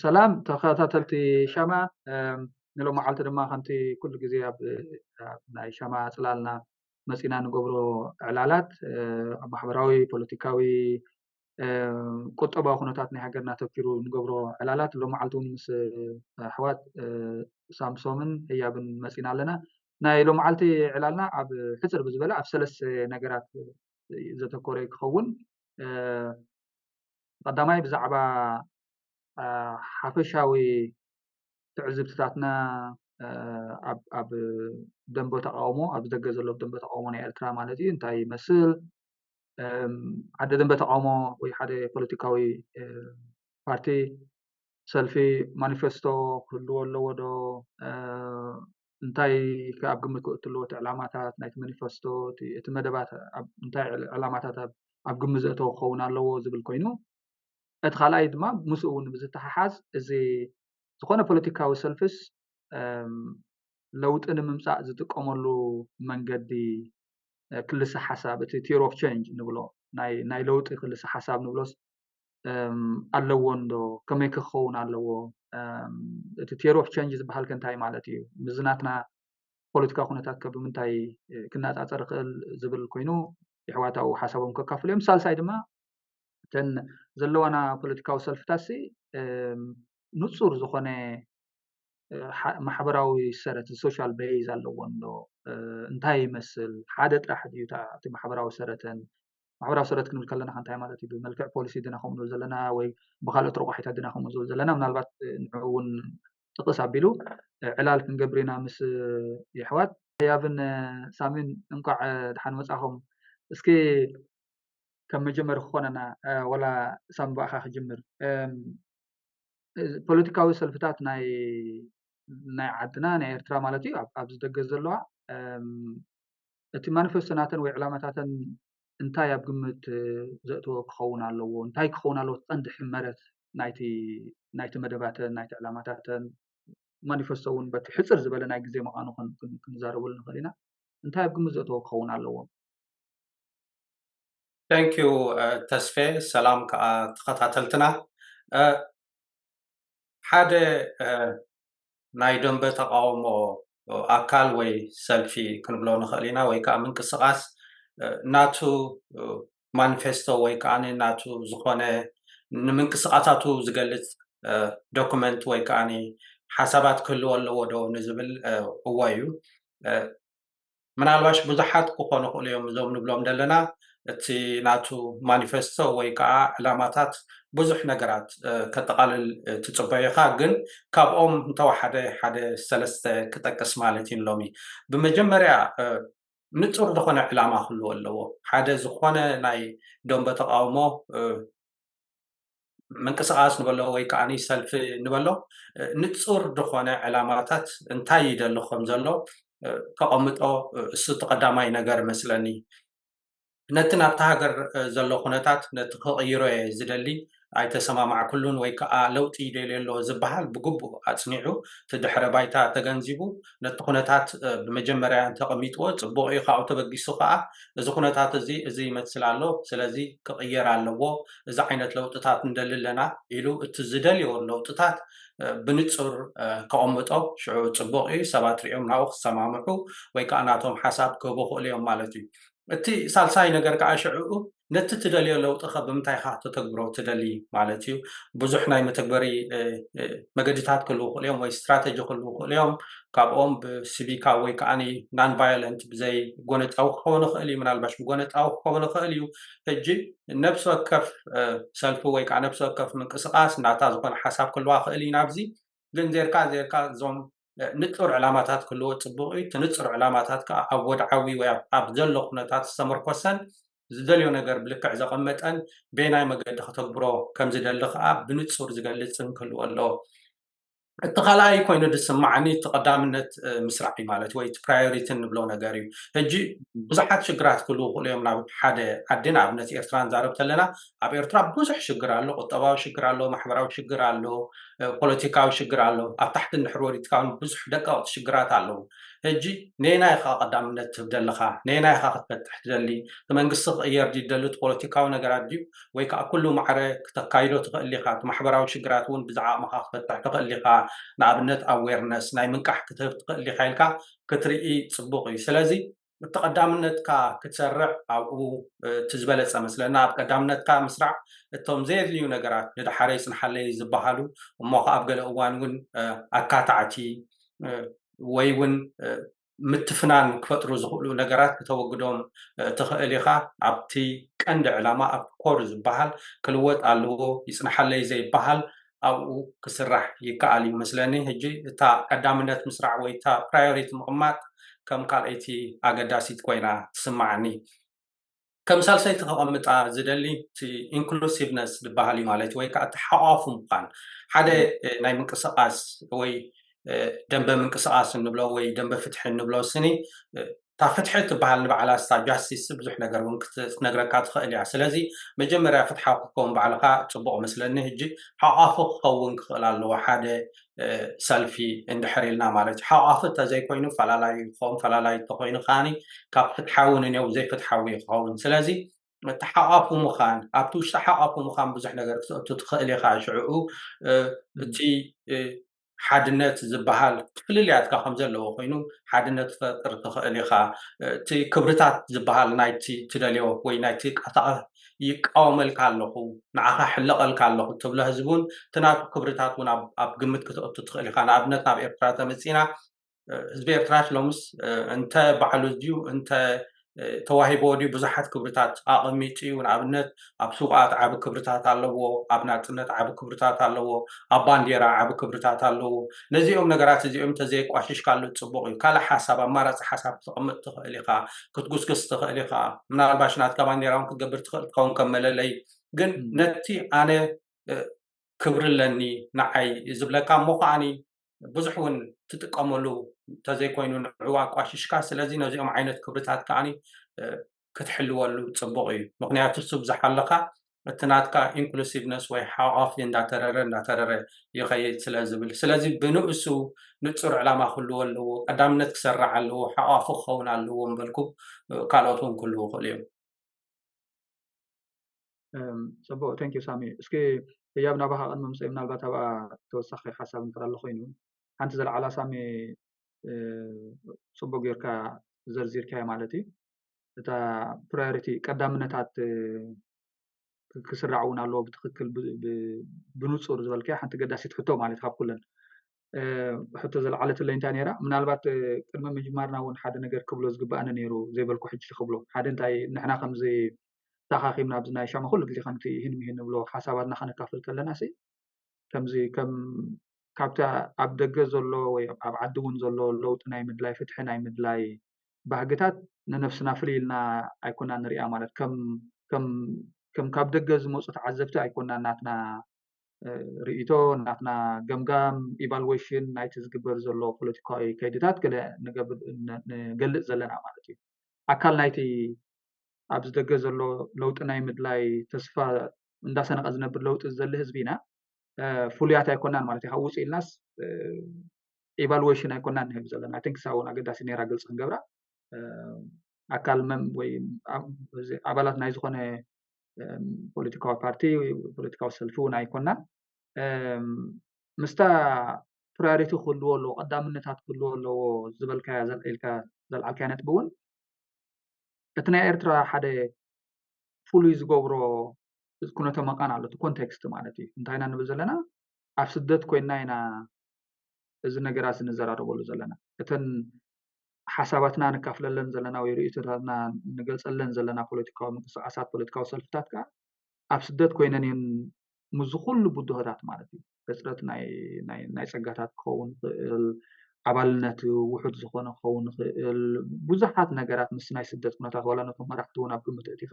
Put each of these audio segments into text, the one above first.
ሰላም ተኸታተልቲ ሻማ፣ ንሎመዓልቲ ድማ ከምቲ ኩሉ ግዜ ኣብ ናይ ሻማ ጽላልና መጺና ንገብሮ ዕላላት ኣብ ማሕበራዊ፣ ፖለቲካዊ፣ ቁጠባዊ ኩነታት ናይ ሃገርና ተኪሩ ንገብሮ ዕላላት ሎመዓልቲ እውን ምስ ኣሕዋት ሳምሶምን ህያብን መጺና ኣለና። ናይ ሎመዓልቲ ዕላልና ኣብ ሕጽር ብዝበለ ኣብ ሰለስተ ነገራት ዘተኮረ ክኸውን። ቀዳማይ ብዛዕባ ሓፈሻዊ ትዕዝብትታትና ኣብ ደንበ ተቃውሞ፣ ኣብ ደገ ዘሎ ደንበ ተቃውሞ ናይ ኤርትራ ማለት እዩ፣ እንታይ ይመስል፣ ሓደ ደንበ ተቃውሞ ወይ ሓደ ፖለቲካዊ ፓርቲ፣ ሰልፊ፣ ማኒፌስቶ ክህልዎ ኣለዎ ዶ? እንታይ ከ ኣብ ግምት ክእቱ ኣለዎ? እቲ ዕላማታት ናይቲ ማኒፌስቶ፣ እቲ መደባት እንታይ ዕላማታት ኣብ ግምት ዘእተወ ክኸውን ኣለዎ ዝብል ኮይኑ፣ እቲ ካልኣይ ድማ ምስኡ እውን ብዝተሓሓዝ፣ እዚ ዝኾነ ፖለቲካዊ ሰልፍስ ለውጢ ንምምፃእ ዝጥቀመሉ መንገዲ ክልሰ ሓሳብ፣ እቲ theory of change ንብሎ፣ ናይ ለውጢ ክልሰ ሓሳብ ንብሎስ ኣለዎ እንዶ? ከመይ ክኸውን ኣለዎ? እቲ theory of change ዝበሃል ከ እንታይ ማለት እዩ? ምስዚ ናትና ፖለቲካዊ ኩነታት ከ ብምንታይ ክነፃፀር ይኽእል ዝብል ኮይኑ፣ የሕዋት ኣብኡ ሓሳቦም ከካፍሉ እዮም። ሳልሳይ ድማ እተን ዘለዋና ፖለቲካዊ ሰልፍታትሲ ንፁር ዝኾነ ማሕበራዊ ሰረት፣ social base ኣለዎ እንዶ? እንታይ ይመስል? ሓደ ጥራሕ ድዩ እቲ ማሕበራዊ ሰረተን? ማሕበራዊ ሰረት ክንብል ከለና እንታይ ማለት እዩ? ብመልክዕ ፖሊሲ ድና ከምኡ ንብል ዘለና ወይ ብካልኦት ረቋሒታት ድና ከምኡ ዝብል ዘለና? ምናልባት ንዑ እውን ጥቕስ ኣቢሉ ዕላል ክንገብር ኢና ምስ የሕዋት። ህያብን ሳሚን እንኳዕ ደሓን መጻኹም። እስኪ ከም መጀመሪ ክኾነና፣ ወላ ሳሚ ብኣኻ ክጅምር። ፖለቲካዊ ሰልፍታት ናይ ናይ ዓድና፣ ናይ ኤርትራ ማለት እዩ፣ ኣብዚ ደገ ዘለዋ፣ እቲ ማኒፌስቶ ናተን ወይ ዕላማታተን እንታይ ኣብ ግምት ዘእተወ ክኸውን ኣለዎ? እንታይ ክኸውን ኣለዎ? ቀንዲ ሕመረት ናይቲ ናይቲ መደባተን ናይቲ ዕላማታተን፣ ማኒፌስቶ እውን በቲ ሕፅር ዝበለ ናይ ግዜ መቓኑ ክንዛረበሉ ንኽእል ኢና። እንታይ ኣብ ግምት ዘእተወ ክኸውን ኣለዎ? Thank you ተስፌ። ሰላም ከዓ ተኸታተልትና። ሓደ ናይ ደንበ ተቃውሞ ኣካል ወይ ሰልፊ ክንብሎ ንኽእል ኢና፣ ወይ ከዓ ምንቅስቃስ ናቱ ማኒፌስቶ ወይ ከዓ ናቱ ዝኾነ ንምንቅስቃሳቱ ዝገልፅ ዶክመንት ወይ ከዓ ሓሳባት ክህልዎ ኣለዎ ዶ ንዝብል፣ እወ እዩ። ምናልባሽ ብዙሓት ክኾኑ ክእሉ እዮም እዞም ንብሎም ዘለና። እቲ ናቱ ማኒፌስቶ ወይ ከዓ ዕላማታት ብዙሕ ነገራት ከጠቓልል ትፅበዮ ኢኻ፣ ግን ካብኦም እንተወሓደ ሓደ ሰለስተ ክጠቅስ ማለት እዩ። ሎሚ ብመጀመርያ ንፁር ዝኾነ ዕላማ ክህልዎ ኣለዎ። ሓደ ዝኾነ ናይ ደንበ ተቃውሞ ምንቅስቃስ ንበሎ ወይ ከዓ ሰልፊ ንበሎ፣ ንፁር ዝኾነ ዕላማታት እንታይ ይደሊ ከም ዘሎ ከቐምጦ፣ እሱ እቲ ቀዳማይ ነገር መስለኒ። ነቲ ናብታ ሃገር ዘሎ ኩነታት፣ ነቲ ክቕይሮ እየ ዝደሊ፣ ኣይተሰማማዕኩሉን ወይ ከዓ ለውጢ ይደልዮ ኣሎ ዝበሃል ብግቡእ ኣፅኒዑ፣ እቲ ድሕረ ባይታ ተገንዚቡ፣ ነቲ ኩነታት ብመጀመርያ እንተቐሚጥዎ ፅቡቕ እዩ። ካብኡ ተበጊሱ ከዓ እዚ ኩነታት እዚ እዚ ይመስል ኣሎ፣ ስለዚ ክቕየር ኣለዎ፣ እዚ ዓይነት ለውጥታት ንደሊ ኣለና ኢሉ እቲ ዝደልዮ ለውጥታት ብንፁር ከቐምጦ፣ ሽዑ ፅቡቕ እዩ። ሰባት ሪኦም ናብኡ ክሰማምዑ ወይ ከዓ ናቶም ሓሳብ ክህቡ ክእሉ እዮም ማለት እዩ። እቲ ሳልሳይ ነገር ከዓ ሽዕኡ ነቲ ትደልዮ ለውጢ ከ ብምንታይ ኢኻ ከተግብሮ ትደሊ ማለት እዩ። ብዙሕ ናይ መተግበሪ መገድታት ክህልዉ ክእሉ እዮም ወይ ስትራተጂ ክህልዉ ክእሉ እዮም። ካብኦም ብሲቪካ ወይ ከዓ ናን ቫዮለንት፣ ብዘይ ጎነፃዊ ክኸውን ይኽእል እዩ፣ ምናልባሽ ብጎነፃዊ ክኸውን ይኽእል እዩ። ሕጂ ነብሲ ወከፍ ሰልፊ ወይ ከዓ ነብሲ ወከፍ ምንቅስቃስ ናታ ዝኾነ ሓሳብ ክህልዋ ክእል እዩ ናብዚ። ግን ዜርካ ዜርካ እዞም ንፁር ዕላማታት ክህልዎ ፅቡቕ እዩ። እቲ ንፁር ዕላማታት ከዓ ኣብ ወድዓዊ ወይ ኣብ ዘሎ ኩነታት ዝተመርኮሰን ዝደልዮ ነገር ብልክዕ ዘቐመጠን በየናይ መገዲ ከተግብሮ ከም ዝደሊ ከዓ ብንፁር ዝገልፅን ክህልዎ ኣለዎ። እቲ ካልኣይ ኮይኑ ዝስማዓኒ እቲ ቀዳምነት ምስራዕ እዩ ማለት ወይ እቲ ፕራዮሪቲ እንብሎ ነገር እዩ። ሕጂ ብዙሓት ሽግራት ክህልዉ ክእሉ እዮም ናብ ሓደ ዓዲ፣ ንኣብነት ኤርትራ ንዛረብ ተለና ኣብ ኤርትራ ብዙሕ ሽግር ኣሎ። ቁጠባዊ ሽግር ኣሎ፣ ማሕበራዊ ሽግር ኣሎ፣ ፖለቲካዊ ሽግር ኣሎ። ኣብ ታሕቲ እንድሕር ወሪድካ እውን ብዙሕ ደቀቕቲ ሽግራት ኣለዉ። ሕጂ ነየናይ ኢኻ ቀዳምነት ትህብ ዘለኻ? ነየናይ ኢኻ ክትፈትሕ ትደሊ? እቲ መንግስቲ ክቕየር ድዩ ትደሊ? እቲ ፖለቲካዊ ነገራት ድዩ? ወይ ከዓ ኩሉ ማዕረ ክተካይዶ ትኽእል ኢኻ? እቲ ማሕበራዊ ሽግራት እውን ብዝዓቕምኻ ክትፈትሕ ትኽእል ኢኻ። ንኣብነት ኣዌርነስ ናይ ምንቃሕ ክትህብ ትኽእል ኢኻ ኢልካ ክትርኢ ፅቡቕ እዩ። ስለዚ እቲ ቀዳምነትካ ክትሰርዕ ኣብኡ እቲ ዝበለፀ መስለና። ኣብ ቀዳምነትካ ምስራዕ እቶም ዘየድልዩ ነገራት ንድሓረይ ይፅንሓለይ ዝበሃሉ እሞ ኣብ ገለ እዋን እውን ኣካታዕቲ ወይ እውን ምትፍናን ክፈጥሩ ዝኽእሉ ነገራት ክተወግዶም ትኽእል ኢኻ። ኣብቲ ቀንዲ ዕላማ ኣብ ኮር ዝበሃል ክልወጥ ኣለዎ ይፅንሓለይ ዘይበሃል ኣብኡ ክስራሕ ይከኣል እዩ መስለኒ። ሕጂ እታ ቀዳምነት ምስራዕ ወይ እታ ፕራዮሪቲ ምቕማጥ ከም ካልኣይቲ ኣገዳሲት ኮይና ትስማዓኒ። ከም ሳልሰይቲ ከቐምጣ ዝደሊ እቲ ኢንክሉሲቭነስ ዝበሃል እዩ ማለት ወይ ከዓ እቲ ሓቋፉ ምዃን ሓደ ናይ ምንቅስቃስ ወይ ደንበ ምንቅስቃስ እንብሎ ወይ ደንበ ፍትሒ እንብሎ ስኒ እታ ፍትሒ ትበሃል ንባዕላ ስታ ጃስቲስ ብዙሕ ነገር እውን ክትነግረካ ትኽእል እያ። ስለዚ መጀመርያ ፍትሓዊ ክትከውን ባዕልኻ ፅቡቕ መስለኒ። ሕጂ ሓቋፉ ክኸውን ክኽእል ኣለዎ ሓደ ሰልፊ እንድሕር ኢልና ማለት እዩ። ሓቋፉ እንተዘይኮይኑ ፈላላዩ ይኸውን፣ ፈላላዩ እንተኮይኑ ከዓኒ ካብ ፍትሓዊ ንኔው ዘይፍትሓዊ ይኸውን። ስለዚ እቲ ሓቋፉ ምዃን ኣብቲ ውሽጢ ሓቋፉ ምዃን ብዙሕ ነገር ክትእቱ ትኽእል ኢኻ። ሽዕኡ እቲ ሓድነት ዝበሃል ፍልልያትካ ከም ዘለዎ ኮይኑ ሓድነት ትፈጥር ትኽእል ኢኻ። እቲ ክብርታት ዝበሃል ናይቲ ትደልዮ ወይ ናይቲ ቃታኣ ይቃወመልካ ኣለኹ፣ ንዓኻ ሕለቐልካ ኣለኹ ትብሎ ህዝቢ እውን እቲ ናቱ ክብርታት እውን ኣብ ግምት ክትእቱ ትኽእል ኢኻ። ንኣብነት ናብ ኤርትራ ተመፂና ህዝቢ ኤርትራስ ሎምስ እንተ ባዕሉ ድዩ እንተ ተዋሂቦ ድዩ ብዙሓት ክብርታት ኣቐሚጡ እዩ። ንኣብነት ኣብ ስውኣት ዓቢ ክብርታት ኣለዎ፣ ኣብ ናጽነት ዓቢ ክብርታት ኣለዎ፣ ኣብ ባንዴራ ዓቢ ክብርታት ኣለዎ። ነዚኦም ነገራት እዚኦም እንተዘየቋሽሽካሉ ጽቡቕ እዩ። ካልእ ሓሳብ ኣማራጺ ሓሳብ ክተቐምጥ ትኽእል ኢኻ፣ ክትጉስግስ ትኽእል ኢኻ። ምናልባሽ ናትካ ባንዴራ እውን ክትገብር ትኽእል ትኸውን ከም መለለይ። ግን ነቲ ኣነ ክብሪ ኣለኒ ንዓይ ዝብለካ እሞ ከዓኒ ብዙሕ እውን ትጥቀመሉ እንተዘይኮይኑ ንዕኡ ኣቋሽሽካ። ስለዚ ነዚኦም ዓይነት ክብርታት ከዓኒ ክትሕልወሉ ፅቡቕ እዩ። ምክንያቱ ስብ ዝሓለካ እቲ ናትካ ኢንክሉሲቭነስ ወይ ሓቋፊ እንዳተረረ እንዳተረረ ይኸይድ ስለ ዝብል። ስለዚ ብንእሱ ንፁር ዕላማ ክህልዎ ኣለዎ። ቀዳምነት ክሰርዕ ኣለዎ። ሓቋፊ ክኸውን ኣለዎ ምበልኩ ካልኦት እውን ክህልዉ ይኽእሉ እዮም። ፅቡቅ፣ thank you ሳሚ። እስኪ ህያብ ናባኻ ቅድሚ ምፅእ ምናልባት ኣብኣ ተወሳኺ ሓሳብ እንተር ኣሎ ኮይኑ ሓንቲ ዘለዓላ ሳሚ ፅቡቅ ጌርካ ዘርዚርካዮ ማለት እዩ። እታ ፕራዮሪቲ ቀዳምነታት ክስራዕ እውን ኣለዎ ብትክክል ብንፁር ዝበልካዮ ሓንቲ ገዳሲት ሕቶ ማለት ካብ ኩለን ሕቶ ዘለዓለትለይ እንታይ ነይራ ምናልባት ቅድሚ ምጅማርና እውን ሓደ ነገር ክብሎ ዝግባኣኒ ነይሩ ዘይበልኩ ሕጂ ክብሎ ሓደ እንታይ ንሕና ከምዚ ተኻኺምና ኣብዚ ናይ ሻማ ኩሉ ግዜ ከምቲ ይህን ምሂን ንብሎ ሓሳባትና ከነካፍል ከለና ሲ ከምዚ ከም ካብቲ ኣብ ደገ ዘሎ ወይ ኣብ ዓዲ እውን ዘሎ ለውጢ ናይ ምድላይ ፍትሒ ናይ ምድላይ ባህግታት ንነፍስና ፍልይ ኢልና ኣይኮና ንሪኣ ማለት ከም ከም ካብ ደገ ዝመፁ ተዓዘብቲ ኣይኮና ናትና ርእይቶ ናትና ገምጋም ኢቫሉዌሽን ናይቲ ዝግበር ዘሎ ፖለቲካዊ ከይድታት ገለ ንገልፅ ዘለና ማለት እዩ ኣካል ናይቲ ኣብዚ ደገ ዘሎ ለውጢ ናይ ምድላይ ተስፋ እንዳሰነቀ ዝነብር ለውጢ ዝዘሊ ህዝቢ ኢና ፍሉያት ኣይኮናን ማለት እዩ ካብ ውፅእ ኢልናስ ኢቫሉዌሽን ኣይኮናን ንህብ ዘለና ቲንክሳ እውን ኣገዳሲ ነራ ግልፂ ክንገብራ ኣካል መም ወይ ኣባላት ናይ ዝኾነ ፖለቲካዊ ፓርቲ ፖለቲካዊ ሰልፊ እውን ኣይኮናን ምስታ ፕራዮሪቲ ክህልዎ ኣለዎ ቀዳምነታት ክህልዎ ኣለዎ ዝበልካያ ኢልካ ዘልዓልካያ ነጥቢ እውን እቲ ናይ ኤርትራ ሓደ ፍሉይ ዝገብሮ ኩነተ መቃን ኣሎ እቲ ኮንቴክስት ማለት እዩ እንታይ ኢና ንብል ዘለና ኣብ ስደት ኮይንና ኢና እዚ ነገራት ንዘራረበሉ ዘለና እተን ሓሳባትና ንካፍለለን ዘለና ወይ ርእይቶታትና ንገልፀለን ዘለና ፖለቲካዊ ምንቅስቃሳት ፖለቲካዊ ሰልፍታት ከዓ ኣብ ስደት ኮይነን እየን ምስዚ ኩሉ ብድሆታት ማለት እዩ ሕፅረት ናይ ፀጋታት ክኸውን ይኽእል ኣባልነት ውሑድ ዝኾነ ክኸውን ይኽእል ብዙሓት ነገራት ምስ ናይ ስደት ኩነታት ዋላ ነቶም መራሕቲ እውን ኣብ ግምት እቲኻ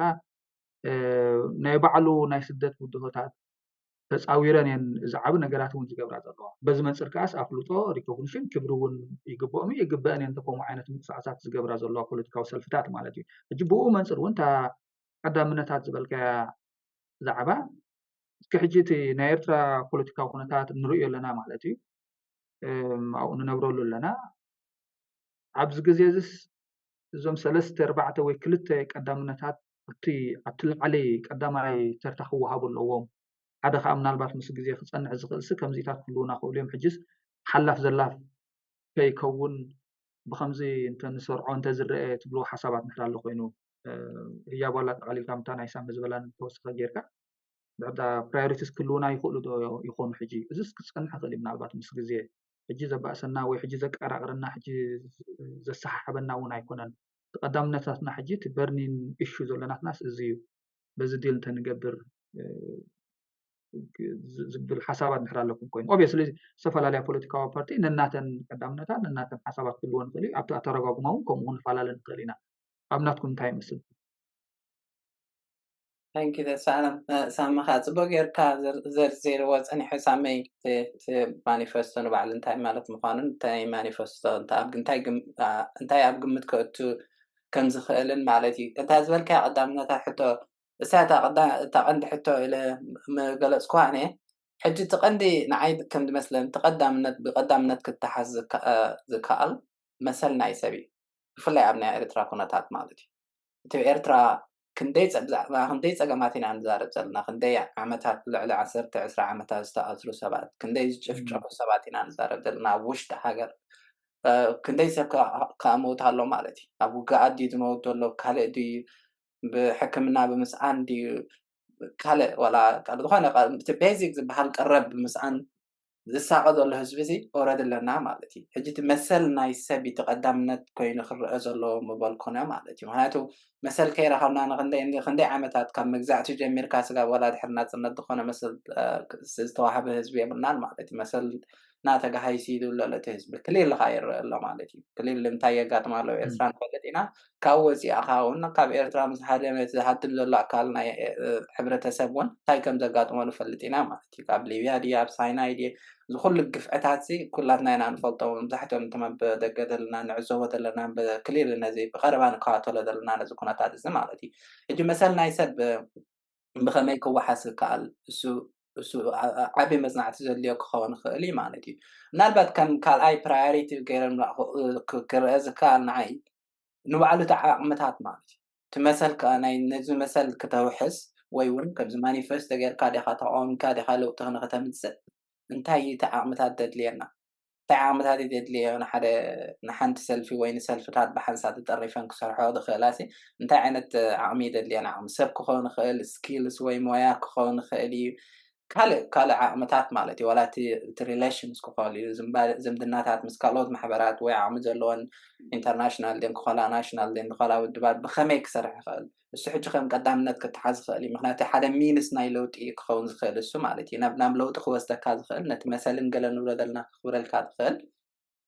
ናይ ባዕሉ ናይ ስደት ብድሆታት ተፃዊረን እየን እዚ ዓብ ነገራት እውን ዝገብራ ዘለዋ በዚ መንፅር ከዓስ ኣፍልጦ ሪኮግኒሽን ክብሪ እውን ይግብኦም ይግበአን እየን ተከምኡ ዓይነት ምንቅስቃሳት ዝገብራ ዘለዋ ፖለቲካዊ ሰልፍታት ማለት እዩ ሕጂ ብኡ መንፅር እውን እታ ቀዳምነታት ዝበልካያ ዛዕባ እስኪ ሕጂ እቲ ናይ ኤርትራ ፖለቲካዊ ኩነታት ንርእዮ ኣለና ማለት እዩ ኣብኡ ንነብረሉ ኣለና ኣብዚ ግዜ እዚስ እዞም ሰለስተ ኣርባዕተ ወይ ክልተ ቀዳምነታት ኣብቲ ኣብቲ ላዕሊ ቀዳማይ ተርታ ክወሃቡ ኣለዎም። ሓደ ከዓ ምናልባት ምስ ግዜ ክፀንዕ ዝኽእልሲ ከምዚታት ክህልውና ክእሉ እዮም። ሕጅስ ሓላፍ ዘላፍ ከይከውን ብከምዚ እንተንሰርዖ እንተዝረአ ትብልዎ ሓሳባት እንድሕር ኣሎ ኮይኑ ህያብ ዋላ ጠቓሊልካ ምታ ናይ ሳሚ ዝበላን ተወሰኸ ጌርካ ብዕዳ ፕራዮሪቲስ ክህልውና ይኽእሉ ዶ ይኾኑ? ሕጂ እዚስ ክፀንሕ ይኽእል እዩ ምናልባት ምስ ግዜ። ሕጂ ዘባእሰና ወይ ሕጂ ዘቀራቕረና ሕጂ ዘሰሓሕበና እውን ኣይኮነን። ቀዳምነታትና ሕጂ እቲ በርኒን ኢሹ ዘሎ ናትናስ እዚ እዩ። በዚ ዲል እንተንገብር ዝብል ሓሳባት እንድሕር ኣለኩም ኮይኑ ኦብስሊ ዝተፈላለያ ፖለቲካዊ ፓርቲ ነናተን ቀዳምነታት ነናተን ሓሳባት ክህልዎ ንኽእል እዩ። ኣብቲ ኣተረጓጉማ እውን ከምኡ ንፈላለ ንኽእል ኢና። ኣብ ናትኩም እንታይ ይመስል? Thank you ተስፋኣለም። ሳሚ ከዓ ፅቡቅ ጌርካ ዘርዚርዎ ፀኒሑ ሳመይ። ማኒፌስቶ ንባዕሉ እንታይ ማለት ምኳኑን እንታይ ማኒፌስቶ እንታይ ኣብ ግምት ከእቱ ከም ዝኽእልን ማለት እዩ። እታ ዝበልካያ ቀዳምነታ ሕቶ እሳ እታ ቀንዲ ሕቶ ኢለ ምገለፅኩዋ እኔ። ሕጂ እቲ ቀንዲ ንዓይ ከም ዝመስለኒ እቲ ቀዳምነት ብቀዳምነት ክተሓዝ ዝከኣል መሰል ናይ ሰብ እዩ። ብፍላይ ኣብ ናይ ኤርትራ ኩነታት ማለት እዩ። እቲ ኤርትራ ክንደይ ብዛዕባ ክንደይ ፀገማት ኢና ንዛረብ ዘለና፣ ክንደይ ዓመታት ልዕሊ ዓሰርተ ዕስራ ዓመታት ዝተኣስሩ ሰባት፣ ክንደይ ዝጭፍጨፉ ሰባት ኢና ንዛረብ ዘለና ኣብ ውሽጢ ሃገር። ክንደይ ሰብ ከኣ መውት ኣሎ ማለት እዩ። ኣብ ውግኣት ድዩ ዝመውት ዘሎ፣ ካልእ ድዩ ብሕክምና ብምስኣን ድዩ ካልእ ዋላ ካልእ ዝኾነ እቲ ቤዚክ ዝበሃል ቀረብ ብምስኣን ዝሳቐ ዘሎ ህዝቢ እዚ ኦረድ ኣለና ማለት እዩ። ሕጂ እቲ መሰል ናይ ሰብ እቲ ቀዳምነት ኮይኑ ክረአ ዘለዎ ምበልኩነ ማለት እዩ። ምክንያቱ መሰል ከይረኸብና ንክንደይ ክንደይ ዓመታት ካብ መግዛእቲ ጀሚርካ ስጋብ ዋላ ድሕሪ ናፅነት ዝኾነ መሰል ዝተዋህበ ህዝቢ የብልናን ማለት እዩ። መሰል እናተጋሃይሲ ይድውለሉ እቲ ህዝቢ ክሊል ካ ይረአ ኣሎ ማለት እዩ። ክሊል እንታይ የጋጥም ኣሎ ኤርትራ ንፈልጥ ኢና። ካብ ወፂኣ ከዓ እውን ካብ ኤርትራ ምስ ሃደመ እቲ ዝሃድም ዘሎ ኣካል ናይ ሕብረተሰብ እውን እንታይ ከም ዘጋጥሞ ንፈልጥ ኢና ማለት እዩ። ካብ ሊብያ ድየ ኣብ ሳይናይ ድየ እዚ ኩሉ ግፍዕታት ሲ ኩላትና ኢና ንፈልጦ። መብዛሕትኦም እቶም ኣብ ደገ ዘለና ንዕዘቦ ዘለና ክሊል ነዚ ብቀረባ ንከታተሎ ዘለና ነዚ ኩነታት እዚ ማለት እዩ። ሕጂ መሰል ናይ ሰብ ብኸመይ ክወሓስ ይከኣል? እሱ እሱ ዓብዪ መፅናዕቲ ዘድልዮ ክኸውን ይኽእል እዩ ማለት እዩ። ምናልባት ከም ካልኣይ ፕራዮሪቲ ገይረ ክረአ ዝከኣል ንዓይ ንባዕሉ እቲ ዓቕምታት ማለት እዩ። እቲ መሰል ከዓ ናይ ነዚ መሰል ክተውሕስ ወይ እውን ከምዚ ማኒፌስቶ ጌርካ ዲኻ ተቃዊምካ ዲኻ ለውጢ ንክተምፅእ እንታይ እዩ እቲ ዓቕምታት ዘድልየና? እንታይ ዓቕምታት እዩ ዘድልዮ ንሓደ ንሓንቲ ሰልፊ ወይ ንሰልፍታት ብሓንሳብ ተጠሪፈን ክሰርሖ ዝኽእላ ሲ እንታይ ዓይነት ዓቕሚ እዩ ዘድልየን? ዓቕሚ ሰብ ክኸውን ይኽእል፣ ስኪልስ ወይ ሞያ ክኸውን ይኽእል እዩ። ካልእ ካልእ ዓቕምታት ማለት እዩ። ዋላ እቲ ሪሌሽንስ ክኸውን እዩ፣ ዝምድናታት ምስ ካልኦት ማሕበራት ወይ ዓቕሚ ዘለወን ኢንተርናሽናል ድን ክኾላ ናሽናል ድን ዝኾላ ውድባት ብኸመይ ክሰርሕ ይኽእል? እሱ ሕጂ ከም ቀዳምነት ክተሓዝ ይኽእል እዩ። ምክንያቱ ሓደ ሚንስ ናይ ለውጢ ክኸውን ዝኽእል እሱ ማለት እዩ። ናብ ናብ ለውጢ ክወስደካ ዝኽእል ነቲ መሰልን ገለ ንብሎ ዘለና ክኽብረልካ ዝኽእል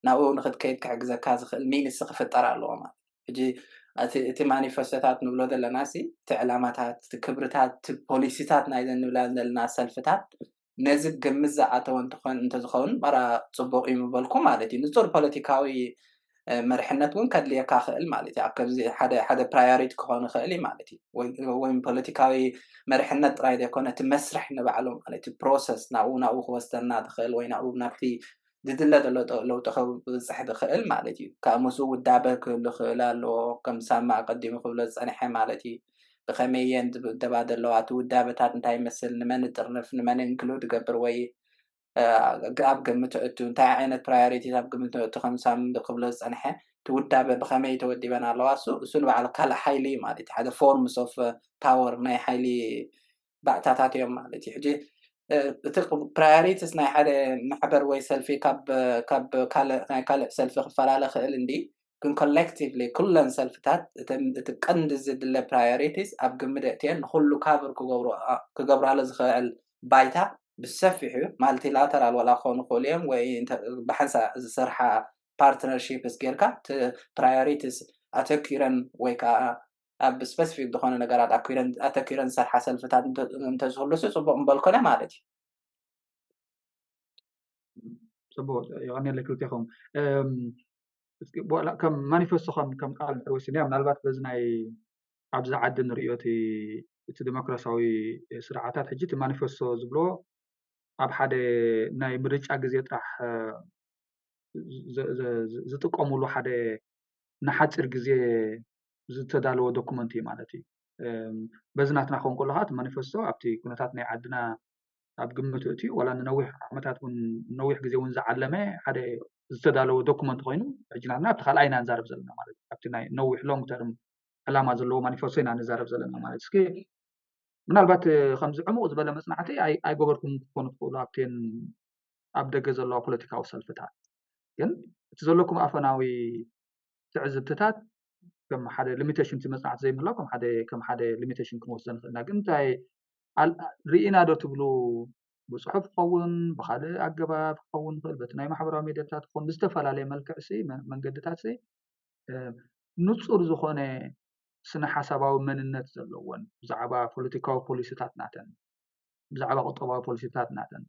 ናብኡ ንክትከይድ ክሕግዘካ ዝኽእል ሚንስ ክፍጠር ኣለዎ ማለት እዩ። ሕጂ እቲ ማኒፌስቶታት ንብሎ ዘለና ሲ እቲ ዕላማታት፣ እቲ ክብርታት፣ እቲ ፖሊሲታት ናይ ዘንብላ ዘለና ሰልፍታት ነዚ ግምት ዝኣተወ እንትኾን እንተዝኸውን መራ ፅቡቅ እዩ ምበልኩ ማለት እዩ። ንፁር ፖለቲካዊ መርሕነት እውን ከድልየካ ክእል ማለት እዩ። ኣብ ከምዚ ሓደ ሓደ ፕራዮሪቲ ክኾን ይኽእል እዩ ማለት እዩ። ወይ ፖለቲካዊ መርሕነት ጥራይ ዘይኮነ እቲ መስርሕ ንባዕሉ ማለት እዩ ፕሮሰስ ናብኡ ናብኡ ክወስደና ዝኽእል ወይ ናብኡ ናብቲ ዝድለ ዘሎ ለውጢ ክብፅሕ ዝኽእል ማለት እዩ። ካብ ምስኡ ውዳበ ክህሉ ክእል ኣለዎ። ከም ሳማ ኣቀዲሙ ክብሎ ዝፀንሐ ማለት እዩ። ብኸመይ እየን ዝውደባ ዘለዋ? እቲ ውዳበታት እንታይ ይመስል? ንመን ጥርንፍ ንመን እንክሉድ ገብር ወይ ኣብ ግምት እቱ እንታይ ዓይነት ፕራዮሪቲ ኣብ ግምት እቱ ከም ሳሚ ክብሎ ዝፀንሐ እቲ ውዳበ ብኸመይ ተወዲበን ኣለዋ? እሱ እሱ ንባዕሉ ካልእ ሓይሊ ማለት እዩ። ሓደ ፎርምስ ኦፍ ፓወር ናይ ሓይሊ ባእታታት እዮም ማለት እዩ። ሕጂ እቲ ፕራዮሪቲስ ናይ ሓደ ማሕበር ወይ ሰልፊ ካብ ካልእ ናይ ካልእ ሰልፊ ክፈላለ ክእል እንዲ ግን ኮሌክቲቭሊ ኩለን ሰልፍታት እቲ ቀንዲ ዝድለ ፕራዮሪቲስ ኣብ ግምት እትየን ንኩሉ ካቨር ክገብራሉ ዝኽእል ባይታ ብሰፊሑ ማልቲላተራል ዋላ ክኾኑ ክእሉ እዮም ወይ ብሓንሳ ዝሰርሓ ፓርትነርሺፕስ ጌርካ ፕራዮሪቲስ ኣተኪረን ወይ ከዓ ኣብ ስፐሲፊክ ዝኾነ ነገራት ኣተኪረን ዝሰርሓ ሰልፍታት እንተዝህሉ ሲ ፅቡቅ ምበልኮነ ማለት እዩ። ፅቡቅ የቀኒለ ክልቴኹም። ከም ማኒፌስቶ ከም ቃል ንሕር ወሲንያ ምናልባት በዚ ናይ ኣብዚ ዓዲ ንሪኦ እቲ ዲሞክራሲያዊ ስርዓታት ሕጂ እቲ ማኒፌስቶ ዝብሎ ኣብ ሓደ ናይ ምርጫ ግዜ ጥራሕ ዝጥቀምሉ ሓደ ንሓፂር ግዜ ዝተዳለወ ዶኩመንት እዩ ማለት እዩ። በዚ ናትና ክኸውን ከሎ ከዓ እቲ ማኒፌስቶ ኣብቲ ኩነታት ናይ ዓድና ኣብ ግምት እትዩ ዋላ ንነዊሕ ዓመታት እውን ነዊሕ ግዜ እውን ዝዓለመ ሓደ ዝተዳለወ ዶኩመንት ኮይኑ ሕጂ ናትና ኣብቲ ካልኣይ ኢና ንዛረብ ዘለና ማለት እዩ። ኣብቲ ናይ ነዊሕ ሎንግ ተርም ዕላማ ዘለዎ ማኒፌስቶ ኢና ንዛረብ ዘለና ማለት እስኪ ምናልባት ከምዚ ዕሙቕ ዝበለ መፅናዕቲ ኣይገበርኩም ክትኮኑ ትኽእሉ ኣብቴን ኣብ ደገ ዘለዋ ፖለቲካዊ ሰልፍታት ግን እቲ ዘለኩም ኣፈናዊ ትዕዝብትታት ከም ሓደ ሊሚቴሽን እቲ መፅናዕቲ ዘይምህላው ከም ሓደ ከም ሓደ ሊሚቴሽን ክንወስዶ ንኽእል ኢና ግን እንታይ ርኢና ዶ ትብሉ ብፅሑፍ ክኸውን ብካልእ ኣገባብ ክኸውን ይኽእል በቲ ናይ ማሕበራዊ ሚዲያታት ክኸውን ብዝተፈላለየ መልክዕ መንገድታት ንፁር ዝኾነ ስነ ሓሳባዊ መንነት ዘለዎን ብዛዕባ ፖለቲካዊ ፖሊሲታት ናተን ብዛዕባ ቁጠባዊ ፖሊሲታት ናተን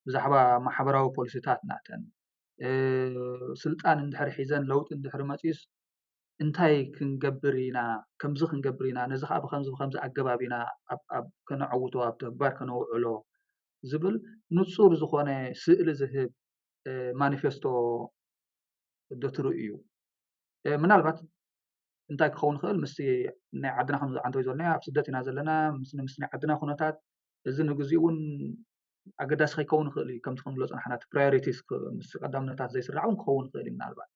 ብዛዕባ ማሕበራዊ ፖሊሲታት ናተን ስልጣን እንድሕር ሒዘን ለውጢ እንድሕር መፅዩስ እንታይ ክንገብር ኢና ከምዚ ክንገብር ኢና ነዚ ከዓ ብከምዚ ብከምዚ ኣገባብ ኢና ከነዐውቶ ኣብ ተግባር ከነውዕሎ ዝብል ንፁር ዝኾነ ስእሊ ዝህብ ማኒፌስቶ ዶ ትርእዩ ምናልባት እንታይ ክኸውን ይኽእል ምስቲ ናይ ዓድና ከም ዝዓንተው ዘለና ኣብ ስደት ኢና ዘለና ምስ ናይ ዓድና ኩነታት እዚ ንግዜኡ እውን ኣገዳሲ ከይከውን ይኽእል እዩ ከምቲ ክንብሎ ፅናሕና እቲ ፕራዮሪቲስ ምስ ቀዳምነታት ዘይስራዕ እውን ክኸውን ይኽእል እዩ ምናልባት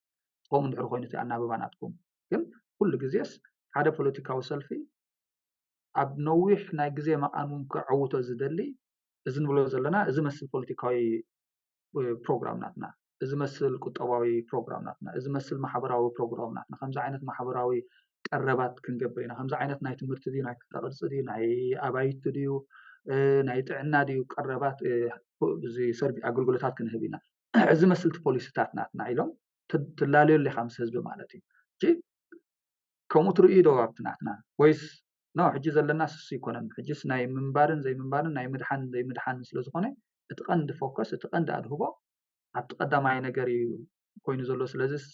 ትኸም እንድሕር ኮይኑ እቲ ኣናብባ ናትኩም ግን ኩሉ ግዜስ ሓደ ፖለቲካዊ ሰልፊ ኣብ ነዊሕ ናይ ግዜ መቓን እውን ክዕውቶ ዝደሊ እዚ ንብሎ ዘለና እዚ መስል ፖለቲካዊ ፕሮግራም ናትና እዚ መስል ቁጠባዊ ፕሮግራም ናትና እዚ መስል ማሕበራዊ ፕሮግራም ናትና ከምዚ ዓይነት ማሕበራዊ ቀረባት ክንገብር ኢና ከምዚ ዓይነት ናይ ትምህርቲ ድዩ ናይ ቅርፂ ድዩ ናይ ኣባይቲ ድዩ ናይ ጥዕና ድዩ ቀረባት እዚ ሰርቪ ኣገልግሎታት ክንህብ ኢና እዚ መስልቲ ፖሊሲታት ናትና ኢሎም ትላለዮ ኣለካ ምስ ህዝቢ ማለት እዩ ከምኡ ትርእዩ ዶ ኣብቲ ናትና ወይስ ኖ ሕጂ ዘለና ስሱ ይኮነን ሕጂስ ናይ ምንባርን ዘይምንባርን ናይ ምድሓን ዘይምድሓን ስለዝኮነ እቲ ቀንዲ ፎከስ እቲ ቀንዲ ኣድህቦ ኣብቲ ቀዳማይ ነገር እዩ ኮይኑ ዘሎ ስለዚስ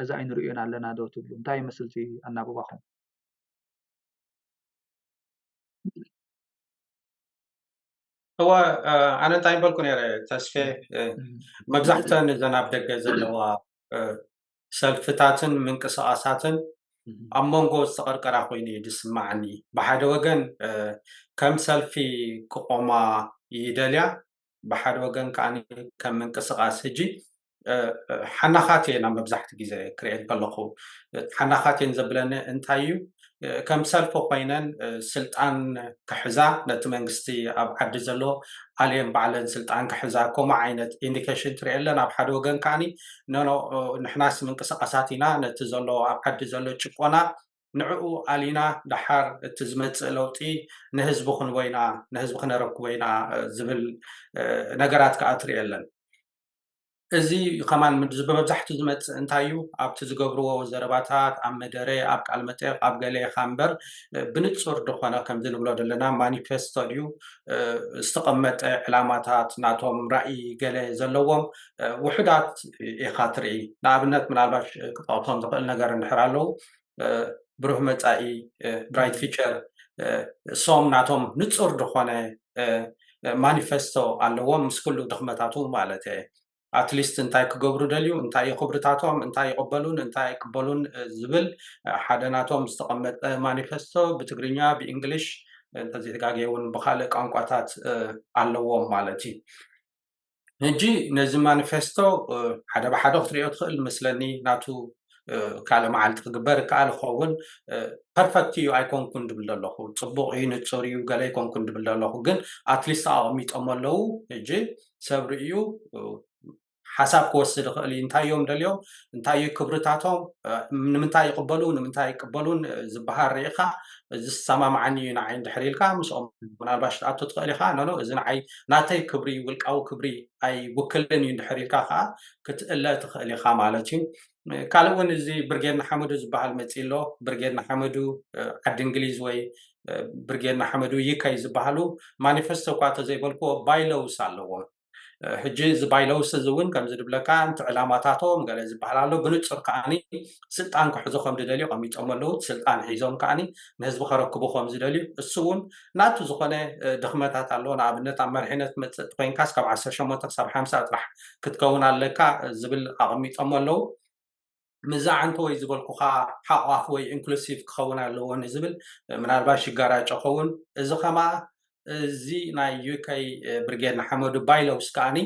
እዚ ኣይንርእዮን ኣለና ዶ ትብሉ እንታይ ይመስልቲ ኣናብባኹም እወ ኣነ እንታይ በልኩ ነረ ተስፌ መብዛሕተን እዘን ኣብ ደገ ዘለዋ ሰልፍታትን ምንቅስቃሳትን ኣብ መንጎ ዝተቐርቀራ ኮይኑ እዩ ዝስማዓኒ ብሓደ ወገን ከም ሰልፊ ክቆማ ይደልያ ብሓደ ወገን ከዓ ከም ምንቅስቃስ ሕጂ ሓናኻት እየን ኣብ መብዛሕቲ ግዜ ክሪኤን ከለኹ ሓናኻት እየን ዘብለኒ እንታይ እዩ ከም ሰልፊ ኮይነን ስልጣን ክሕዛ ነቲ መንግስቲ ኣብ ዓዲ ዘሎ ኣልየን ባዕለን ስልጣን ክሕዛ ከምኡ ዓይነት ኢንዲኬሽን ትሪኤለን ኣብ ሓደ ወገን ከዓኒ ኖኖ ንሕናስ ምንቅስቃሳት ኢና ነቲ ዘሎ ኣብ ዓዲ ዘሎ ጭቆና ንዕኡ ኣሊና ደሓር እቲ ዝመፅእ ለውጢ ንህዝቢ ክንቦ ኢና ንህዝቢ ክነረክቦ ኢና ዝብል ነገራት ከዓ ትሪኤለን እዚ ከማን ብመብዛሕትኡ ዝመፅእ እንታይ እዩ ኣብቲ ዝገብርዎ ዘረባታት ኣብ መደረ ኣብ ቃል መጠየቅ ኣብ ገለ ኢኻ እምበር ብንፁር ዝኾነ ከምዚ ንብሎ ዘለና ማኒፌስቶ ድዩ ዝተቐመጠ ዕላማታት ናቶም ራእይ ገለ ዘለዎም ውሑዳት ኢኻ ትርኢ ንኣብነት ምናልባሽ ክጠቕሶም ዝኽእል ነገር እንድሕር ኣለዉ ብሩህ መፃኢ ብራይት ፊቸር ሶም ናቶም ንፁር ዝኾነ ማኒፌስቶ ኣለዎም ምስ ኩሉ ድኽመታቱ ማለት ኣትሊስት እንታይ ክገብሩ ደልዩ እንታይ እዩ ክብርታቶም እንታይ ይቕበሉን እንታይ ኣይቅበሉን ዝብል ሓደ ናቶም ዝተቐመጠ ማኒፌስቶ ብትግርኛ ብእንግሊሽ እንተዘይተጋገየ እውን ብካልእ ቋንቋታት ኣለዎም ማለት እዩ ሕጂ ነዚ ማኒፌስቶ ሓደ ብሓደ ክትሪኦ ትኽእል መስለኒ ናቱ ካልእ መዓልቲ ክግበር ይከኣል ይኸውን ፐርፈክት እዩ ኣይኮንኩን ድብል ዘለኹ ፅቡቅ እዩ ንፁር እዩ ገለ ኣይኮንኩን ድብል ዘለኹ ግን ኣትሊስት ኣቐሚጦም ኣለዉ ሕጂ ሰብ ርእዩ ሓሳብ ክወስድ ይኽእል እዩ እንታይ እዮም ደልዮም እንታይ እዩ ክብርታቶም ንምንታይ ይቅበሉ ንምንታይ ይቅበሉን ዝበሃል ርኢኻ ዝሰማማዓኒ እዩ ንዓይ እንድሕር ኢልካ ምስኦም ምናልባሽ ትኣቱ ትኽእል ኢኻ ኖኖ እዚ ንዓይ ናተይ ክብሪ ውልቃዊ ክብሪ ኣይውክልን እዩ እንድሕር ኢልካ ከዓ ክትእለ ትኽእል ኢኻ ማለት እዩ ካልእ እውን እዚ ብርጌድ ንሓመዱ ዝበሃል መፂ ኣሎ ብርጌድ ንሓመዱ ዓዲ እንግሊዝ ወይ ብርጌድ ንሓመዱ ይከይ ዝበሃሉ ማኒፌስቶ እኳ ተዘይበልክዎ ባይለውስ ኣለዎም ሕጂ እዚ ባይለውስ እዚ እውን ከምዚ ድብለካ እቲ ዕላማታቶም ገለ ዝበሃል ኣሎ ብንፁር ከዓኒ ስልጣን ክሕዞ ከም ዝደልዩ ቀሚጦም ኣለዉ ስልጣን ሒዞም ከዓኒ ንህዝቢ ከረክቡ ከም ዝደልዩ እሱ እውን ናቱ ዝኾነ ድኽመታት ኣለዎ ንኣብነት ኣብ መሪሕነት መፅእ ኮይንካስ ካብ ዓሰርተ ሸሞንተ ክሳብ ሓምሳ ጥራሕ ክትከውን ኣለካ ዝብል ኣቐሚጦም ኣለዉ ምዛዓንተ ወይ ዝበልኩኻ ሓቋፍ ወይ ኢንክሉሲቭ ክኸውን ኣለዎ ንዝብል ምናልባት ሽጋራጮ ኸውን። እዚ ከማ እዚ ናይ ዩከይ ብርጌድ ንሓመዱ ባይለውስ ከዓኒ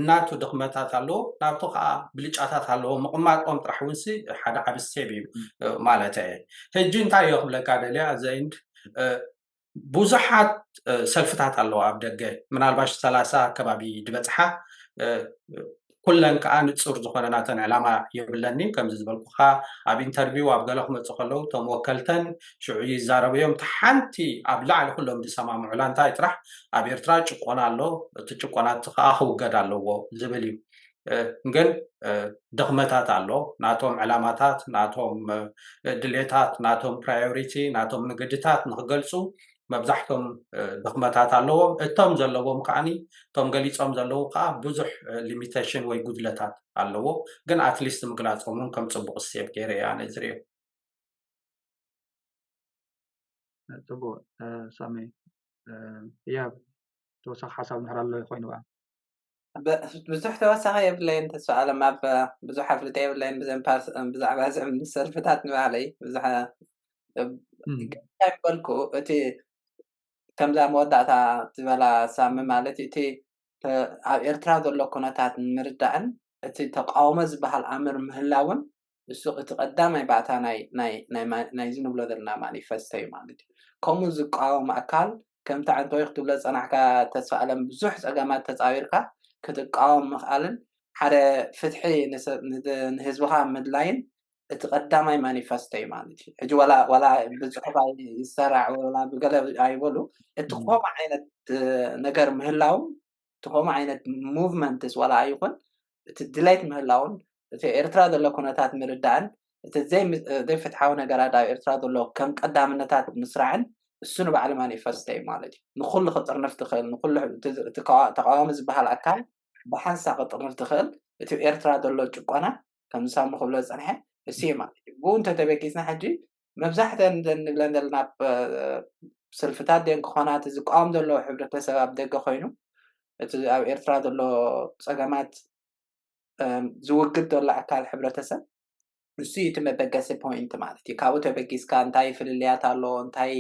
ናቱ ድኽመታት ኣለዎ፣ ናብቱ ከዓ ብልጫታት ኣለዎ። ምቕማጦም ጥራሕ እውን ሲ ሓደ ዓቢ ስቴብ እዩ ማለት እየ። ሕጂ እንታይ እዮ ክብለካ ደልያ ዘኢንድ ብዙሓት ሰልፍታት ኣለዋ ኣብ ደገ፣ ምናልባሽ ሰላሳ ከባቢ ዝበፅሓ። ኩለን ከዓ ንፁር ዝኾነ ናተን ዕላማ የብለኒ። ከምዚ ዝበልኩካ ኣብ ኢንተርቪው ኣብ ገለ ክመፁ ከለዉ እቶም ወከልተን ሽዑ ይዛረቡ እዮም። እቲ ሓንቲ ኣብ ላዕሊ ኩሎም ዝሰማምዑላ እንታይ ጥራሕ ኣብ ኤርትራ ጭቆና ኣሎ፣ እቲ ጭቆና እቲ ከዓ ክውገድ ኣለዎ ዝብል እዩ። ግን ድኽመታት ኣሎ። ናቶም ዕላማታት፣ ናቶም ድሌታት፣ ናቶም ፕራዮሪቲ፣ ናቶም ንግድታት ንክገልፁ መብዛሕቶም ድኽመታት ኣለዎም። እቶም ዘለዎም ከዓኒ እቶም ገሊፆም ዘለዉ ከዓ ብዙሕ ሊሚቴሽን ወይ ጉድለታት ኣለዎ። ግን ኣትሊስት ምግላፆም እውን ከም ፅቡቅ ስቴፕ ገይረ እያ ነዝሪዮ። ፅቡቅ ሳሚ፣ ያብ ተወሳኺ ሓሳብ እንድሕር ኣሎ ኮይኑ ብዙሕ ተወሳኺ የብለይን። ተስፋ ኣለም ኣብ ብዙሕ ኣፍልጠ የብለይን ብዘን ፓርት ብዛዕባ ዝዕም ሰልፍታት ንባህለይ ብዙሕ እንታይ በልኩ። እቲ ከምዛ መወዳእታ ዝበላ ሳሚ ማለት እቲ ኣብ ኤርትራ ዘሎ ኩነታት ንምርዳእን እቲ ተቃውሞ ዝበሃል ኣምር ምህላውን እሱ እቲ ቀዳማይ ባእታ ናይዚ ንብሎ ዘለና ማኒፈስቶ እዩ ማለት እዩ። ከምኡ ዝቃወም ኣካል ከምቲ ዓንተወይ ክትብሎ ዝፀናሕካ ተስፋ ኣለም ብዙሕ ፀገማት ተፃዊርካ ክትቃወም ምኽኣልን ሓደ ፍትሒ ንህዝብኻ ምድላይን እቲ ቀዳማይ ማኒፈስቶ እዩ ማለት እዩ። ሕጂ ዋላ ብፅሑፍ ይሰራዕ ወላ ብገለ ኣይበሉ እቲ ከምኡ ዓይነት ነገር ምህላው እቲ ከምኡ ዓይነት ሙቭመንትስ ዋላ ኣይኹን እቲ ድሌት ምህላውን እቲ ኤርትራ ዘሎ ኩነታት ምርዳእን እቲ ዘይፍትሓዊ ነገራት ኣብ ኤርትራ ዘሎ ከም ቀዳምነታት ምስራዕን እሱ ንባዕሉ ማኒፈስቶ እዩ ማለት እዩ። ንኩሉ ክጥርንፍ ትኽእል ንኩሉ ተቃዋሚ ዝበሃል ኣካል ብሓንሳ ክጥርንፍ ትኽእል እቲ ኤርትራ ዘሎ ጭቆና ከም ሳሙ ክብሎ ዝፀንሐ እሱ እዩ ማለት እዩ። ብኡ እንተተበጊስና ሕጂ መብዛሕተን ንብለን ዘለና ስልፍታት ደን ክኾና እቲ ዝቃወም ዘሎ ሕብረተሰብ ኣብ ደገ ኮይኑ እቲ ኣብ ኤርትራ ዘሎ ፀገማት ዝውግድ ዘሎ ኣካል ሕብረተሰብ እሱ እዩ እቲ መበገሲ ፖይንት ማለት እዩ። ካብኡ ተበጊስካ እንታይ ፍልልያት ኣሎ፣ እንታይ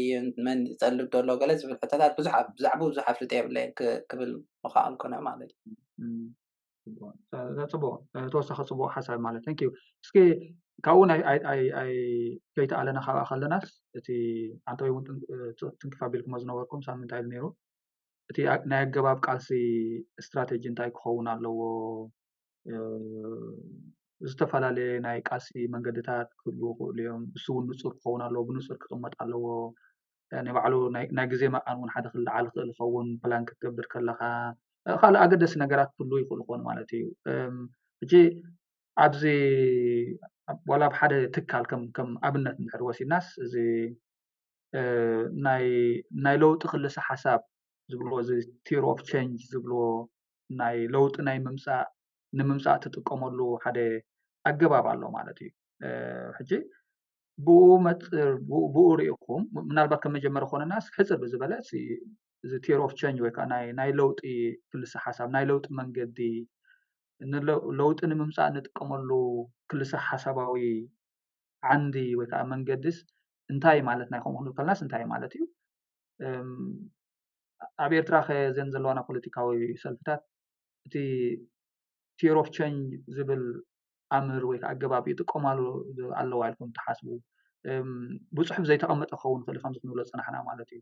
መን ዝፀልብ ዘሎ ገለ ዝብል ሕቶታት ብዛዕባኡ ብዙሕ ኣፍልጦ የብለይን ክብል ምኽኣል ኮነ ማለት እዩ። ፅቡቅ ተወሳኺ ፅቡቅ ሓሳብ ማለት thank you። እስኪ ካብኡ ናይ ከይተኣለና ካብኣ ከለናስ እቲ ኣንተወይ እውን ትንክፍ ኣቢልኩሞ ዝነበርኩም ሳምንት ኣይሉ ነይሩ እቲ ናይ ኣገባብ ቃልሲ ስትራቴጂ እንታይ ክኸውን ኣለዎ? ዝተፈላለየ ናይ ቃልሲ መንገድታት ክህልዉ ይኽእሉ እዮም። እሱ እውን ንፁር ክኸውን ኣለዎ፣ ብንፁር ክቕመጥ ኣለዎ። ናይ ባዕሉ ናይ ግዜ መቓን እውን ሓደ ክልዓል ክእል ይኸውን ፕላን ክትገብር ከለኻ ካልእ ኣገደሲ ነገራት ክህልዉ ይኽእሉ ይኾኑ ማለት እዩ። ሕጂ ኣብዚ ዋላ ኣብ ሓደ ትካል ከም ኣብነት እንድሕር ወሲድናስ እዚ ናይ ለውጢ ክልሰ ሓሳብ ዝብልዎ እዚ theory of change ዝብልዎ ናይ ለውጢ ናይ ምምፃእ ንምምፃእ ትጥቀመሉ ሓደ ኣገባብ ኣሎ ማለት እዩ። ሕጂ ብኡ መፅር ብኡ ርኢኹም ምናልባት ከም መጀመሪ ኮነናስ ሕፅር ብዝበለ እዚ theory of change ወይ ከዓ ናይ ለውጢ ክልሰ ሓሳብ ናይ ለውጢ መንገዲ ለውጢ ንምምፃእ ንጥቀመሉ ክልሰ ሓሳባዊ ዓንዲ ወይ ከዓ መንገድስ እንታይ ማለት ናይ ከምኡ ክንብል ከለናስ እንታይ ማለት እዩ? ኣብ ኤርትራ ከ ዘን ዘለዋና ፖለቲካዊ ሰልፍታት እቲ theory of change ዝብል ኣምር ወይ ከዓ ኣገባብ ይጥቀማሉ ኣለዋ ኢልኩም ትሓስቡ? ብፅሑፍ ዘይተቐመጠ ክኸውን ይኽእል ከምዚ ክንብሎ ዝፀናሕና ማለት እዩ።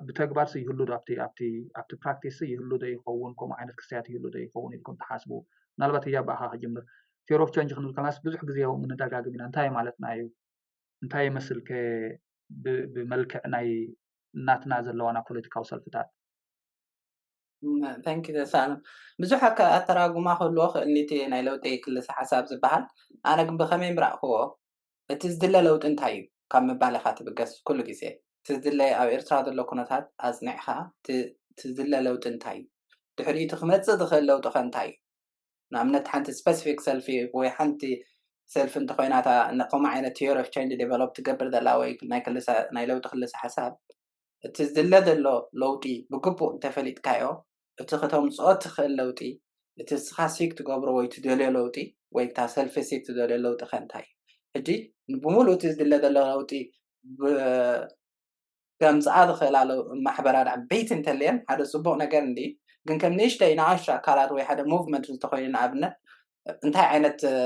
ብተግባር ይህሉ ዶ ኣብቲ ኣብቲ ኣብቲ ፕራክቲስ ይህሉ ዶ ይኸውን? ከምኡ ዓይነት ክስተያት ይህሉ ዶ ይኸውን ኢልኩም ትሓስቡ? ምናልባት እያ ብኣኻ ክጅምር። Theory of change ክንብል ከለናስ ብዙሕ ግዜ ንደጋግም ኢና። እንታይ ማለትና እዩ? እንታይ ይመስል ከ ብመልክዕ ናይ ናትና ዘለዋና ፖለቲካዊ ሰልፍታት? Thank you ተሳለም። ብዙሕ ኣተራጉማ ክህልዎ ክእል ኒቲ ናይ ለውጢ ክልሰ ሓሳብ ዝበሃል። ኣነ ግን ብኸመይ ምራእክዎ እቲ ዝድለ ለውጢ እንታይ እዩ ካብ ምባል ኢኻ ትብገስ ኩሉ ግዜ። እቲ ዝድለ ኣብ ኤርትራ ዘሎ ኩነታት ኣጽኒዕኻ እቲ ዝድለ ለውጢ እንታይ እዩ? ድሕሪኡ እቲ ክመጽእ ዝኽእል ለውጢ ኸ እንታይ እዩ? ንኣብነት ሓንቲ ስፐሲፊክ ሰልፊ ወይ ሓንቲ ሰልፊ እንተኾይና እታ ከምኡ ዓይነት theory of change develop ትገብር ዘላ ወይ ናይ ክልሰ ናይ ለውጢ ክልሰ ሓሳብ እቲ ዝድለ ዘሎ ለውጢ ብግቡእ እንተፈሊጥካዮ እቲ ከተምፅኦ ትኽእል ለውጢ እቲ ንስኻ ሲክ ትገብሮ ወይ ትደልዮ ለውጢ ወይ እታ ሰልፊ ሲክ ትደልዮ ለውጢ ከ እንታይ እዩ? ሕጂ ብምሉእ እቲ ዝድለ ዘሎ ለውጢ ብ- ከምፅኣ ዝኽእላ ለው- ማሕበራት ዓበይቲ እንተለየን ሓደ ፅቡቕ ነገር እንዲ፣ ግን ከም ንእሽተይ ንኣሽቱ ኣካላት ወይ ሓደ ሙቭመንት እንተኮይኑ ንኣብነት እንታይ ዓይነት እ፣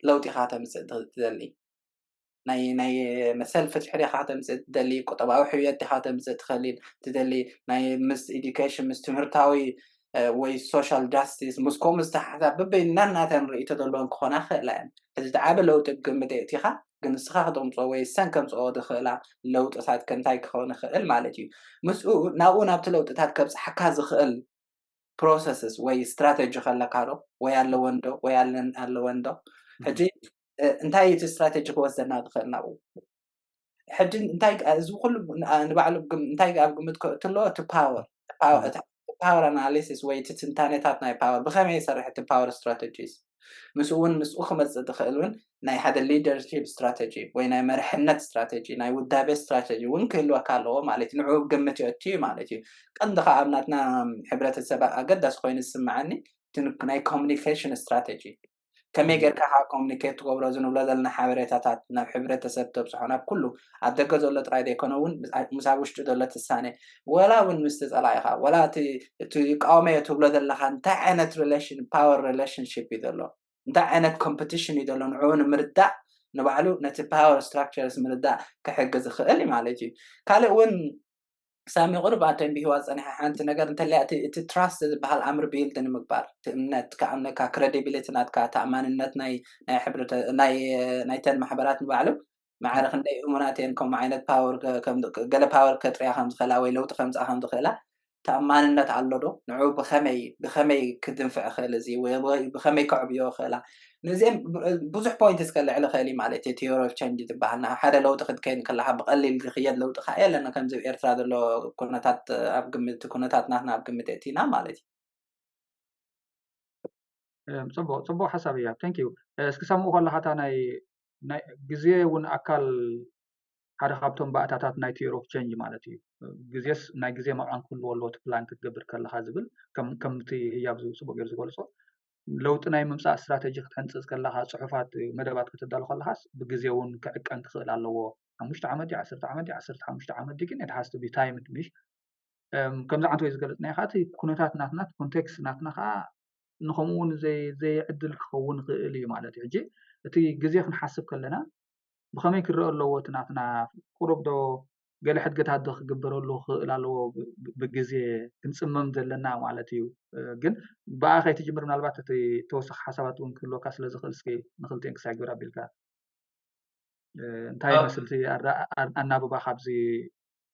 ለውጢ ኢኻ ተምፅእ ት- ትደሊ? ናይ ናይ መሰል ፍትሒ ዲኻ ተምፅእ ትደሊ? ቁጠባዊ ሕውየት ዲኻ ተምፅእ ትኸሊል ትደሊ? ናይ ምስ ኢዱኬሽን ምስ ትምህርታዊ እ፣ ወይ ሶሻል ጃስቲስ ምስ ከምኡ ዝተሓሓዛ በበይናን ናተን ርእይቶ ዘለወን ክኾና ክኽእላ እየን። ሕዚ እቲ ዓቢ ለውጢ ብግምት የእቲኻ፣ ግን ንስኻ ክተምፅኦ ወይ ሰን ከምፅኦ ዝኽእላ ለውጥታት ከ እንታይ ክኸውን ይኽእል ማለት እዩ። ምስኡ ናብኡ ናብቲ ለውጥታት ከብፅሓካ ዝኽእል ፕሮሰስስ ወይ ስትራተጂ ከለካ ዶ ወይ ኣለወን ዶ ወይ ኣለን ኣለወን ዶ? ሕጂ እ፣ እንታይ እቲ ስትራተጂ ክወስደና ዝኽእል ናብኡ? ሕጂ እንታይ ግ- እዚ ኩሉ ን- ንባዕሉ ግም- እንታይ ኣብ ግምት ከእትሎ እቲ ፓወር ፓወር ኣናሊሲስ ወይ እቲ ትንታኔታት ናይ ፓወር ብኸመይ ይሰርሕ እቲ ፓወር ስትራተጂስ ምስኡ እውን ምስኡ ክመፅእ ዝኽእል እውን ናይ ሓደ ሊደርሺፕ ስትራተጂ ወይ ናይ መርሕነት ስትራተጂ ናይ ውዳቤ ስትራተጂ እውን ክህልወካ ኣለዎ ማለት እዩ። ንዕኡ ግምት የእትዩ ማለት እዩ። ቀንዲ ከዓ ኣብ ናትና ሕብረተሰብ ኣገዳሲ ኮይኑ ዝስምዓኒ እቲ ን- ናይ ኮሚኒኬሽን ስትራተጂ ከመይ ጌርካ ከዓ ኮሚኒኬት ትገብሮ እዚ ንብሎ ዘለና ሓበሬታታት ናብ ሕብረተሰብ ተብፅሖ ናብ ኩሉ ኣብ ደገ ዘሎ ጥራይ ዘይኮነ እውን ምስ ኣብ ውሽጢ ዘሎ ትሳነ ወላ እውን ምስ ተፀላኢኻ ወላ እቲ እቲ ይቃወመዮ ትብሎ ዘለካ እንታይ ዓይነት ሪሌሽን ፓወር ሪሌሽንሽፕ እዩ ዘሎ እንታይ ዓይነት ኮምፒቲሽን እዩ ዘሎ ንዕኡ ንምርዳእ ንባዕሉ ነቲ ፓወር ስትራክቸርስ ምርዳእ ክሕግዝ ይኽእል እዩ ማለት እዩ። ካልእ እውን ሳሚ ቁሩብ ኣተንቢህዋ ዝፀንሐ ሓንቲ ነገር እንተለያ እቲ እቲ ትራስት ዝበሃል ኣምር ቢልድ ንምግባር እቲ እምነት ከኣምነካ ክሬዲቢሊቲ ናትካ ተኣማንነት ናይ ናይ ሕብረተ ናይ ናይተን ማሕበራት ንባዕሉ ማዕረ ክንደይ እሙናት እየን ከምኡ ዓይነት ፓወር ከ- ከም ገለ ፓወር ከጥርያ ከም ዝኽእላ ወይ ለውጢ ከምፅኣ ከም ዝኽእላ ተኣማንነት ኣሎ ዶ ንዑ ብኸመይ ብኸመይ ክድንፍዕ ይኽእል እዚ ወይ ወይ ብኸመይ ከዕብዮ ይኽእላ ነዚኦም ብ- ብዙሕ ፖይንት እስከ ልዕሊ ኽእል እዩ ማለት እዩ ቲዮሪ ኦፍ ቸንጅ ዝበሃል ናብ ሓደ ለውጢ ክትከይድ ከለካ ብቐሊል ዝኽየድ ለውጢ ከዓ የለን ከምዚ ኣብ ኤርትራ ዘሎ ኩነታት ኣብ ግምት እቲ ኩነታት ናትና ኣብ ግምት የእቲና ማለት እዩ እም፣ ጽቡቕ ጽቡቕ ሓሳብ እያ። Thank you። እስኪ ሰምኡ ከለኻ እታ ናይ ናይ ግዜ እውን ኣካል ሓደ ካብቶም ባእታታት ናይ theory of change ማለት እዩ። ግዜስ ናይ ግዜ መቓን ክህልዎ ኣለዎ እቲ ፕላን ክትገብር ከለኻ ዝብል ከም ከምቲ ህያብ ዝ- ጽቡቕ ገይሩ ዝገልጾ ለውጢ ናይ ምምጻእ ስትራተጂ ክትሕንጽጽ ከለኻ ጽሑፋት መደባት ከተዳሉ ከለኻስ ብግዜ እውን ክዕቀን ክኽእል ኣለዎ። ሓሙሽተ ዓመት ድዩ ዓሰርተ ዓመት ድዩ ዓሰርተ ሓሙሽተ ዓመት ድዩ ግን it has to be time ምሽ እም፣ ከምዚ ዓንተ ወይ ዝገለጽናዮ ከዓ እቲ ኩነታት ናትና እቲ ኮንቴክስት ናትና ከዓ ንከምኡ እውን ዘይ- ዘይዕድል ክኸውን ይኽእል እዩ ማለት እዩ ሕጂ እቲ ግዜ ክንሓስብ ከለና ብኸመይ ክረአ ኣለዎ እቲ ናትና ቁሩብ ዶ ገለ ሕድገታት ዶ ክግበረሉ ክኽእል ኣለዎ ብ- ብ- ብግዜ ክንፅመም ዘለና ማለት እዩ እ፣ ግን ብኣ ከይትጅምር ምናልባት እቲ ተወሳኺ ሓሳባት እውን ክህልወካ ስለ ዝኽእል እስኪ ንክልቲኤን ክሳይ ግብር ኣቢልካ እ፣ እንታይ ይመስል እቲ ኣራ- ኣ- ኣናብባ ካብዚ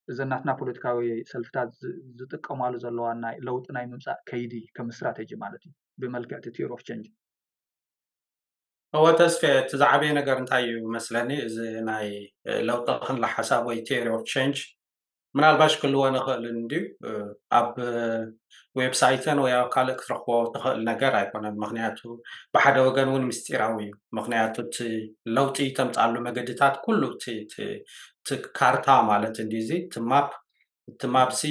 እዘን ናትና ፖለቲካዊ ሰልፍታት ዝ- ዝጥቀማሉ ዘለዋ ናይ ለውጢ ናይ ምምፃእ ከይዲ ከም ስትራተጂ ማለት እዩ ብመልክዕ እቲ theory of change እወ ተስፌ እቲ ዝዓበየ ነገር እንታይ እዩ መስለኒ እዚ ናይ እ፣ ለውጢ ክንለ ሓሳብ ወይ theory of change ምናልባሽ ክልወ ንኽእል እንድዩ እ፣ ኣብ እ፣ ዌብሳይተን ወይ ኣብ ካልእ ክትረኽቦ ትኽእል ነገር ኣይኮነን ምክንያቱ ብሓደ ወገን እውን ምስጢራዊ እዩ ምክንያቱ እቲ ለውጢ ተምፃሉ መገድታት ኩሉ እቲ እቲ- እቲ ካርታ ማለት እንዲ እዚ እቲ ማፕ እቲ ማፕሲ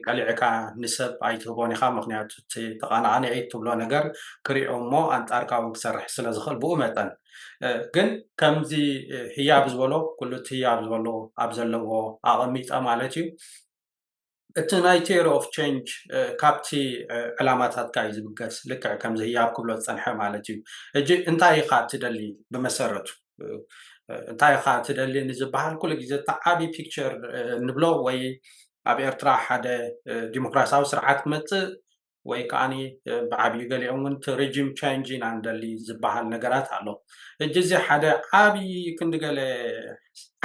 ቀሊዕካ ንሰብ ኣይትህቦን ኢኻ ምክንያቱ እቲ ተቐናቕኒዒ ትብሎ ነገር ክሪኦ እሞ ኣንጻርካ እውን ክሰርሕ ስለ ዝኽእል ብኡ መጠን እ፣ ግን ከምዚ እ፣ ህያብ ዝበሎ ኩሉ እቲ ህያብ ዝበሎ ኣብ ዘለዎ ኣቐሚጠ ማለት እዩ እቲ ናይ theory of change እ፣ ካብቲ እ፣ ዕላማታትካ እዩ ዝብገስ ልክዕ ከምዚ ህያብ ክብሎ ዝፀንሐ ማለት እዩ ሕጂ እንታይ ኢኻ ትደሊ ብመሰረቱ እ፣ እ፣ እንታይ ኢኻ ትደሊ ንዝበሃል ኩሉ ግዜ እቲ ዓብዪ ፒክቸር እ፣ ንብሎ ወይ ኣብ ኤርትራ ሓደ እ፣ ዲሞክራሲያዊ ስርዓት ክመፅእ ወይ ከዓኒ እ፣ ብዓብዩ ገሊኦም እውን እቲ ሪጂም ቸንጅ ኢና ንደሊ ዝበሃል ነገራት ኣሎ ሕጂ እዚ ሓደ ዓብዪ ክንዲ ገለ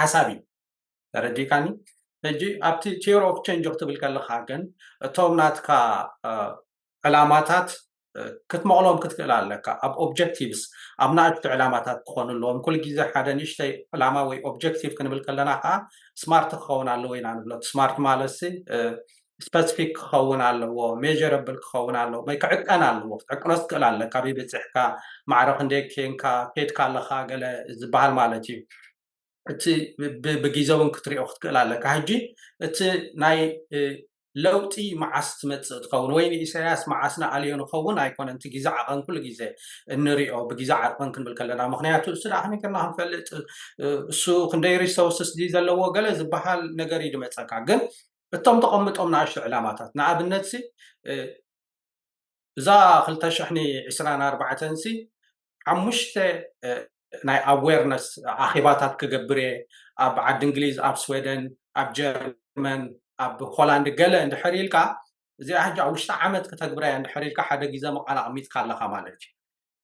ሓሳብ እዩ ተረዲእካኒ ሕጂ ኣብቲ theory of change ክትብል ከለካ ግን እቶም ናትካ እ፣ ዕላማታት እ፣ ክትመቕሎም ክትክእል ኣለካ ኣብ ኦብጀክቲቭስ ኣብ ናእሽቱ ዕላማታት ክኾኑ ኣለዎም ኩሉ ግዜ ሓደ ንእሽተይ ዕላማ ወይ ኦብጀክቲቭ ክንብል ከለና ከዓ ስማርት ክኸውን ኣለዎ ኢና ንብሎ ስማርት ማለት ሲ ስፐሲፊክ ክኸውን ኣለዎ ሜጀረብል ክኸውን ኣለዎ ወይ ክዕቀን ኣለዎ ክትዕቅኖ ክትክእል ኣለካ በይ በፂሕካ ማዕረ ክንደይ ኬንካ ኬድካ ኣለካ ገለ ዝበሃል ማለት እዩ እቲ ብ- ብግዜ እውን ክትሪኦ ክትክእል ኣለካ ሕጂ እቲ ናይ እ፣ ለውጢ መዓስ ትመፅእ ትኸውን ወይ ንኢሳያስ መዓስ ንኣልዮ ንኸውን ኣይኮነን። እቲ ግዜ ዓቐን ኩሉ ግዜ እንሪኦ ብግዜ ዓቐን ክንብል ከለና፣ ምክንያቱ እሱ ደኣ ከመይ ጌርና ክንፈልጥ፣ እሱ ክንደይ ሪሶርስስ ድዩ ዘለዎ ገለ ዝበሃል ነገር እዩ ዝመፀካ። ግን እቶም ተቐምጦም ንኣሽቱ ዕላማታት፣ ንኣብነት ሲ እዛ ክልተ ሽሕን ዕስራን ኣርባዕተን ሲ ሓሙሽተ ናይ ኣዌርነስ ኣኼባታት ክገብር እየ ኣብ ዓዲ እንግሊዝ፣ ኣብ ስዌደን፣ ኣብ ጀርመን፣ ኣብ ሆላንድ ገለ እንድሕር ኢልካ፣ እዚኣ ሕጂ ኣብ ውሽጢ ዓመት ከተግብራ እያ እንድሕር ኢልካ ሓደ ግዜ መቓን ኣቕሚጥካ ኣለኻ ማለት እዩ።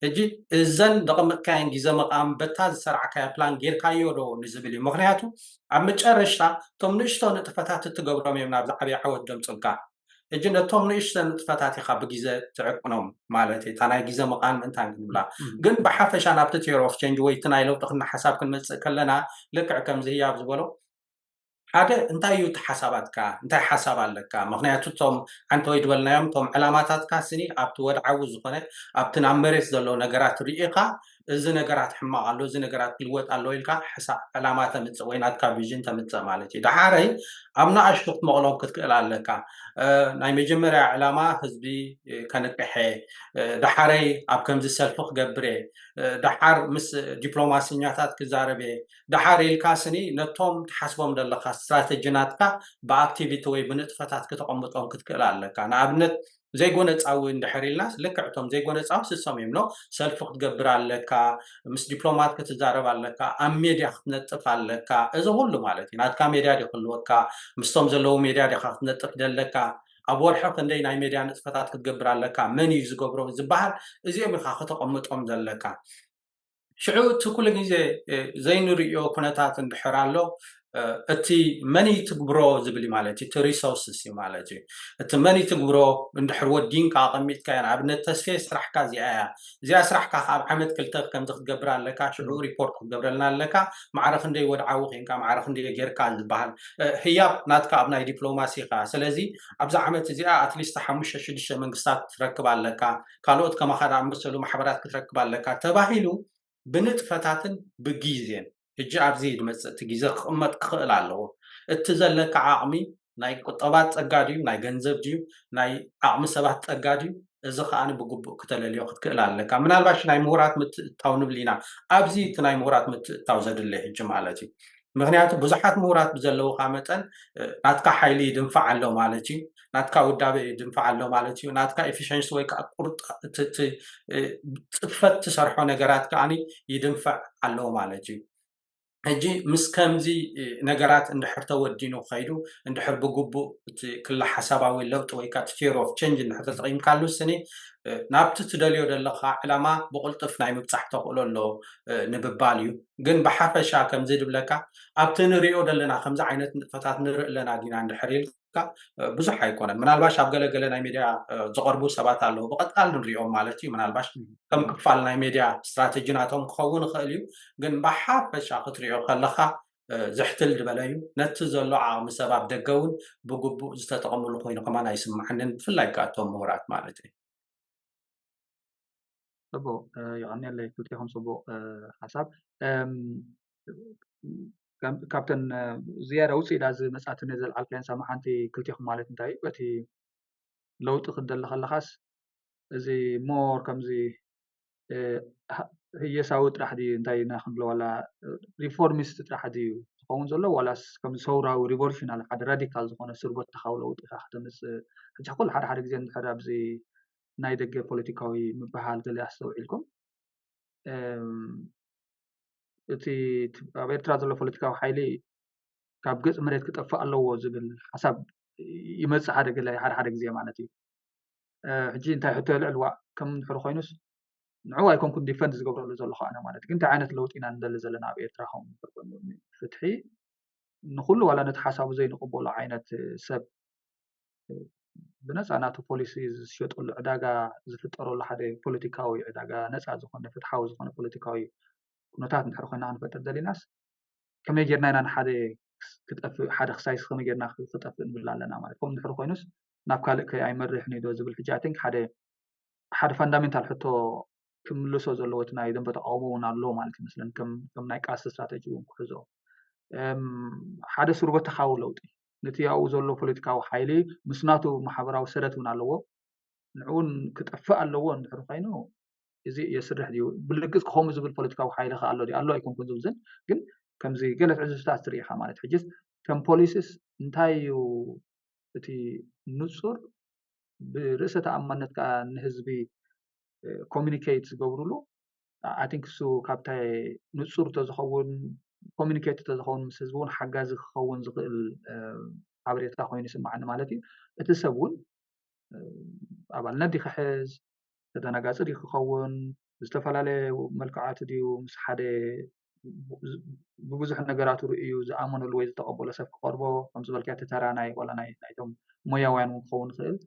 ሕጂ እዘን ዘቐመጥካየን ግዜ መቓን በታ ዝሰራዕካያ ፕላን ጌርካዮ ዶ ንዝብል እዩ። ምክንያቱ ኣብ መጨረሽታ እቶም ንእሽቶ ንጥፈታት እትገብሮም እዮም ናብዚ ዓብዪ ዓወት ደምፅልካ። ሕጂ ነቶም ንእሽቶ ንጥፈታት ኢኻ ብግዜ ትዕቅኖም ማለት እዩ። እታ ናይ ግዜ መቓን ምእንታን ክንብላ። ግን ብሓፈሻ ናብቲ ቲዮሪ ኦፍ ቼንጅ ወይ እቲ ናይ ለውጢ ክነ ሓሳብ ክንመፅእ ከለና ልክዕ ከምዚ ህያብ ዝበሎ ሓደ እንታይ እዩ እቲ ሓሳባትካ? እንታይ ሓሳብ ኣለካ? ምክንያቱ እቶም ዓንተ ወይ ዝበልናዮም እቶም ዕላማታትካ ስኒ ኣብቲ ወድዓዊ ዝኾነ ኣብቲ ናብ መሬት ዘሎ ነገራት ርኢኻ እዚ ነገራት ሕማቕ ኣሎ፣ እዚ ነገራት ክልወጥ ኣሎ ኢልካ ሕሳብ ዕላማ ተምፅእ ወይ ናትካ ቪዥን ተምፅእ ማለት እዩ። ደሓረይ ኣብ ንኣሽቱ ክትመቕሎም ክትክእል ኣለካ። ናይ መጀመርያ ዕላማ ህዝቢ ከንቅሐ፣ ደሓረይ ኣብ ከምዚ ሰልፊ ክገብር እየ፣ ደሓር ምስ ዲፕሎማስኛታት ክዛረብ እየ፣ ደሓር ኢልካ ስኒ ነቶም ትሓስቦም ዘለካ ስትራተጂ ናትካ ብኣክቲቪቲ ወይ ብንጥፈታት ክተቐምጦም ክትክእል ኣለካ። ንኣብነት ዘይጎነፃዊ እንድሕር ኢልናስ ልክዕ እቶም ዘይጎነፃዊ ስሶም እዮም። ኖ ሰልፊ ክትገብር ኣለካ፣ ምስ ዲፕሎማት ክትዛረብ ኣለካ፣ ኣብ ሜድያ ክትነጥፍ ኣለካ። እዚ ኩሉ ማለት እዩ ናትካ ሜድያ ዲ ክህልወካ፣ ምስቶም ዘለዉ ሜድያ ዲካ ክትነጥፍ ደለካ፣ ኣብ ወርሒ ክንደይ ናይ ሜድያ ንጥፈታት ክትገብር ኣለካ፣ መን እዩ ዝገብሮ ዝበሃል እዚኦም ኢካ ከተቐምጦም ዘለካ። ሽዑ እቲ ኩሉ ግዜ ዘይንርእዮ ኩነታት እንድሕር ኣሎ እቲ መን ይትግብሮ ዝብል ማለት እዩ፣ እቲ ሪሶርስስ እዩ ማለት እዩ። እቲ መን ይትግብሮ እንድሕር ወዲንካ ኣቐሚጥካ እያ። ንኣብነት ተስፌ ስራሕካ እዚኣ እያ፣ እዚኣ ስራሕካ ካብ ዓመት ክልተ ከምዚ ክትገብር ኣለካ፣ ሽዑ ሪፖርት ክትገብረልና ኣለካ፣ ማዕረ ክንደይ ወድዓዊ ኮንካ፣ ማዕረ ክንደይ ጌርካ ዝበሃል ህያብ ናትካ ኣብ ናይ ዲፕሎማሲ ኢኻ። ስለዚ ኣብዛ ዓመት እዚኣ ኣትሊስት ሓሙሽተ ሽዱሽተ መንግስታት ትረክብ ኣለካ፣ ካልኦት ከማኻ ዝኣመሰሉ ማሕበራት ክትረክብ ኣለካ ተባሂሉ ብንጥፈታትን ብግዜን። ሕጂ ኣብዚ ድመፅእ እቲ ግዜ ክቕመጥ ክኽእል ኣለዎ። እቲ ዘለካ ዓቕሚ ናይ ቁጠባ ፀጋ ድዩ፣ ናይ ገንዘብ ድዩ፣ ናይ ዓቕሚ ሰባት ፀጋ ድዩ? እዚ ከኣ ብግቡእ ክተለልዮ ክትክእል ኣለካ። ምናልባሽ ናይ ምሁራት ምትእትታው ንብል ኢና። ኣብዚ እቲ ናይ ምሁራት ምትእትታው ዘድለ ሕጂ ማለት እዩ። ምክንያቱ ብዙሓት ምሁራት ብዘለውካ መጠን ናትካ ሓይሊ ይድንፋዕ ኣሎ ማለት እዩ። ናትካ ውዳበ ይድንፋዕ ኣሎ ማለት እዩ። ናትካ ኤፊሽንሲ ወይ ከዓ ቁርጥ ፅፈት ትሰርሖ ነገራት ከዓ ይድንፋዕ ኣሎ ማለት እዩ። ሕጂ ምስ ከምዚ ነገራት እንድሕር ተወዲኑ ከይዱ እንድሕር ብግቡእ እቲ ክለ ሓሳባዊ ለውጢ ወይ ከዓ ቲዮሪ ኦፍ ቼንጅ እንድሕር ተጠቂምካሉ ስኒ ናብቲ ትደልዮ ዘለካ ዕላማ ብቕልጥፍ ናይ ምብፃሕ ተኽእሎ ኣሎ ንምባል እዩ። ግን ብሓፈሻ ከምዚ ድብለካ ኣብቲ ንሪኦ ዘለና ከምዚ ዓይነት ንጥፈታት ንርኢ ኣለና ዲና እንድሕር ኢልካ ብዙሕ ኣይኮነን። ምናልባሽ ኣብ ገለገለ ናይ ሜድያ ዝቐርቡ ሰባት ኣለዉ ብቐጣል ንሪኦም ማለት እዩ። ምናልባሽ ከም ክፋል ናይ ሜድያ ስትራተጂ ናቶም ክኸውን ይኽእል እዩ። ግን ብሓፈሻ ክትሪኦ ከለካ ዝሕትል ዝበለ እዩ። ነቲ ዘሎ ዓቕሚ ሰብ ኣብ ደገ እውን ብግቡእ ዝተጠቐምሉ ኮይኑ ከማን ኣይስምዓንን፣ ብፍላይ ከዓ እቶም ምሁራት ማለት እዩ። ጽቡቕ፣ የቐንየለይ ክልቴኹም ጽቡቕ ሓሳብ። ካብተን ዝያዳ ውፅኢት እዛ መፃትኒ ዘልዓልካየን ሳማ ሓንቲ ክልቴኹም ማለት እንታይ እዩ? በቲ ለውጢ ክትደሊ ከለኻስ እዚ ሞር ከምዚ ህየሳዊ ጥራሕ ድዩ እንታይ ኢና ክንብሎ ዋላ ሪፎርሚስት ጥራሕ ድዩ ዝኸውን ዘሎ ዋላስ ከም ሰውራዊ ሪቮሉሽናል ሓደ ራዲካል ዝኾነ ስርበተኻዊ ለውጢ ኢኻ ከተምፅእ? ሕጂ ኩሉ ሓደ ሓደ ግዜ እንድሕር ኣብዚ ናይ ደገ ፖለቲካዊ ምብሃል ገለ ኣስተውዒልኩም እቲ ኣብ ኤርትራ ዘሎ ፖለቲካዊ ሓይሊ ካብ ገፅ መሬት ክጠፍእ ኣለዎ ዝብል ሓሳብ ይመፅእ ሓደ ገለ ሓደ ሓደ ግዜ ማለት እዩ። ሕጂ እንታይ ሕቶ የልዕል ዋእ ከም እንድሕር ኮይኑስ ንዑ ኣይኮንኩን ዲፈንድ ዝገብረሉ ዘለኹ ኣነ ማለት ግን እንታይ ዓይነት ለውጢ ኢና ንደሊ ዘለና ኣብ ኤርትራ ከም ፍትሒ ንኩሉ ዋላ ነቲ ሓሳቡ ዘይንቅበሎ ዓይነት ሰብ ብነፃ ናቱ ፖሊሲ ዝሸጠሉ ዕዳጋ ዝፍጠረሉ ሓደ ፖለቲካዊ ዕዳጋ ነፃ ዝኾነ ፍትሓዊ ዝኾነ ፖለቲካዊ ኩነታት እንድሕር ኮይና ክንፈጥር ደሊናስ ከመይ ጌርና ኢና ንሓደ ክጠፍእ ሓደ ክሳይስ ከመይ ጌርና ክጠፍእ ንብል ኣለና ማለት ከምኡ እንድሕር ኮይኑስ ናብ ካልእ ከ ኣይመርሕን እዩ ዶ ዝብል ሕጂ ኣይ ቲንክ ሓደ ሓደ ፋንዳሜንታል ሕቶ ክምልሶ ዘለዎ እቲ ናይ ደንበ ተቃውሞ እውን ኣሎ ማለት ይመስለን ከም ናይ ቃልሲ ስትራተጂ እውን ክሕዞ ሓደ ስሩበተካዊ ለውጢ ነቲ ያኡ ዘሎ ፖለቲካዊ ሓይሊ ምስ ናቱ ማሕበራዊ ሰረት እውን ኣለዎ። ንዕውን ክጠፍእ ኣለዎ እንድሕር ኮይኑ እዚ የስርሕ ድዩ? ብልግፅ ክኸሙ ዝብል ፖለቲካዊ ሓይሊ ከ ኣሎ ድዩ? ኣሎ ኣይኮንኩን ዝብል ግን ከምዚ ገለ ትዕዝብታት ትርኢ ኢኻ ማለት ሕጅስ ከም ፖሊሲስ እንታይ እዩ እቲ ንፁር ብርእሰ ተኣማነት ከዓ ንህዝቢ ኮሚኒኬት ዝገብሩሉ ኣይ ቲንክ እሱ ካብታይ ንፁር ተዝኸውን ኮሚኒኬት ተዝኸውን ምስ ህዝቢ እውን ሓጋዚ ክኸውን ዝኽእል ሓበሬታ ኮይኑ ይስማዓኒ ማለት እዩ። እቲ ሰብ እውን ኣባልነት ድዩ ክሕዝ ተደናጋፂ ድዩ ክኸውን ብዝተፈላለየ መልክዓት ድዩ ምስ ሓደ ብብዙሕ ነገራቱ ርእዩ ዝኣመነሉ ወይ ዝተቐበሎ ሰብ ክቐርቦ ከም ዝበልካ እቲ ተራ ናይ ዋላ ናይ ናይቶም ሞያውያን እውን ክኸውን ይኽእል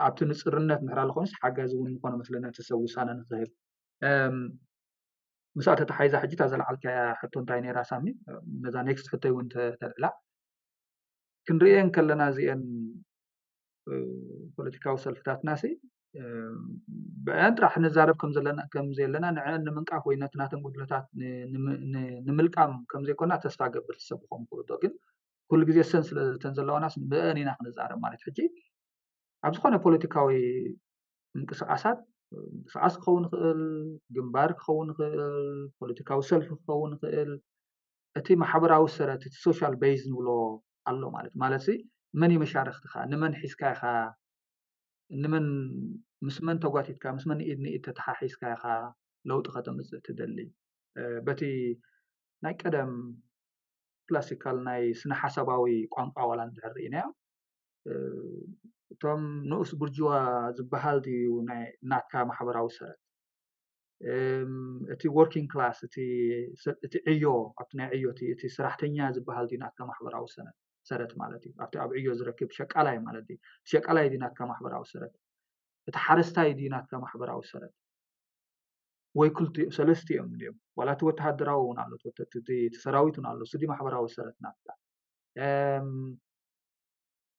ኣብቲ ንፅርነት ምሕራሉ ኮይኑስ ሓጋዚ እውን ምኾነ መስለኒ እቲ ሰብ ውሳነ ንክህብ ምስኣ ተተሓይዛ ሕጂ እታ ዘለዓልካያ ሕቶ እንታይ ነይራ ሳሚ ነዛ ኔክስት ሕቶይ እውን ተልዕላ ክንርእየን ከለና እዚአን ፖለቲካዊ ሰልፍታትና ሲ ብአን ጥራሕ ንዛረብ ከም ዘለና ከም ዘለና ንዕን ንምንቃፍ ወይ ነቲ ናተን ጉድለታት ንምልቃም ከም ዘይኮና ተስፋ ገብር ሰብ ክኸውን ክእልዶ ግን ኩሉ ግዜ ሰን ስለተን ዘለዋናስ ብአን ኢና ክንዛረብ ማለት ሕጂ ኣብ ዝኾነ ፖለቲካዊ ምንቅስቃሳት ምንቅስቃስ ክኸውን ይኽእል ግንባር ክኸውን ይኽእል ፖለቲካዊ ሰልፊ ክኸውን ይኽእል እቲ ማሕበራዊ ሰረት እቲ ሶሻል ቤዝ ንብሎ ኣሎ ማለት ማለት መን እዩ መሻርክትካ ንመን ሒዝካ ኢኻ ንመን ምስ መን ተጓቲትካ ምስ መን ኢድ ንኢድ ተተሓሒዝካ ኢኻ ለውጢ ከተምፅእ ትደሊ በቲ ናይ ቀደም ክላሲካል ናይ ስነ ሓሳባዊ ቋንቋ ዋላ እንድሕር ርኢናዮ እቶም ንኡስ ቡርጅዋ ዝበሃል ድዩ ናትካ ማሕበራዊ ሰረት እቲ ወርኪንግ ክላስ እቲ ዕዮ ኣብቲ ናይ ዕዮ እቲ ሰራሕተኛ ዝበሃል ድዩ ናትካ ማሕበራዊ ሰረት ማለት እዩ ኣብቲ ኣብ ዕዮ ዝረክብ ሸቃላይ ማለት እዩ ሸቃላይ ድዩ ናትካ ማሕበራዊ ሰረት እቲ ሓረስታይ ድዩ ናትካ ማሕበራዊ ሰረት ወይ ክልቲኡ ሰለስቲኦም እንዲኦም ዋላ እቲ ወተሃደራዊ እውን ኣሎ እቲ ሰራዊት እውን ኣሎ ስዲ ማሕበራዊ ሰረት ናትካ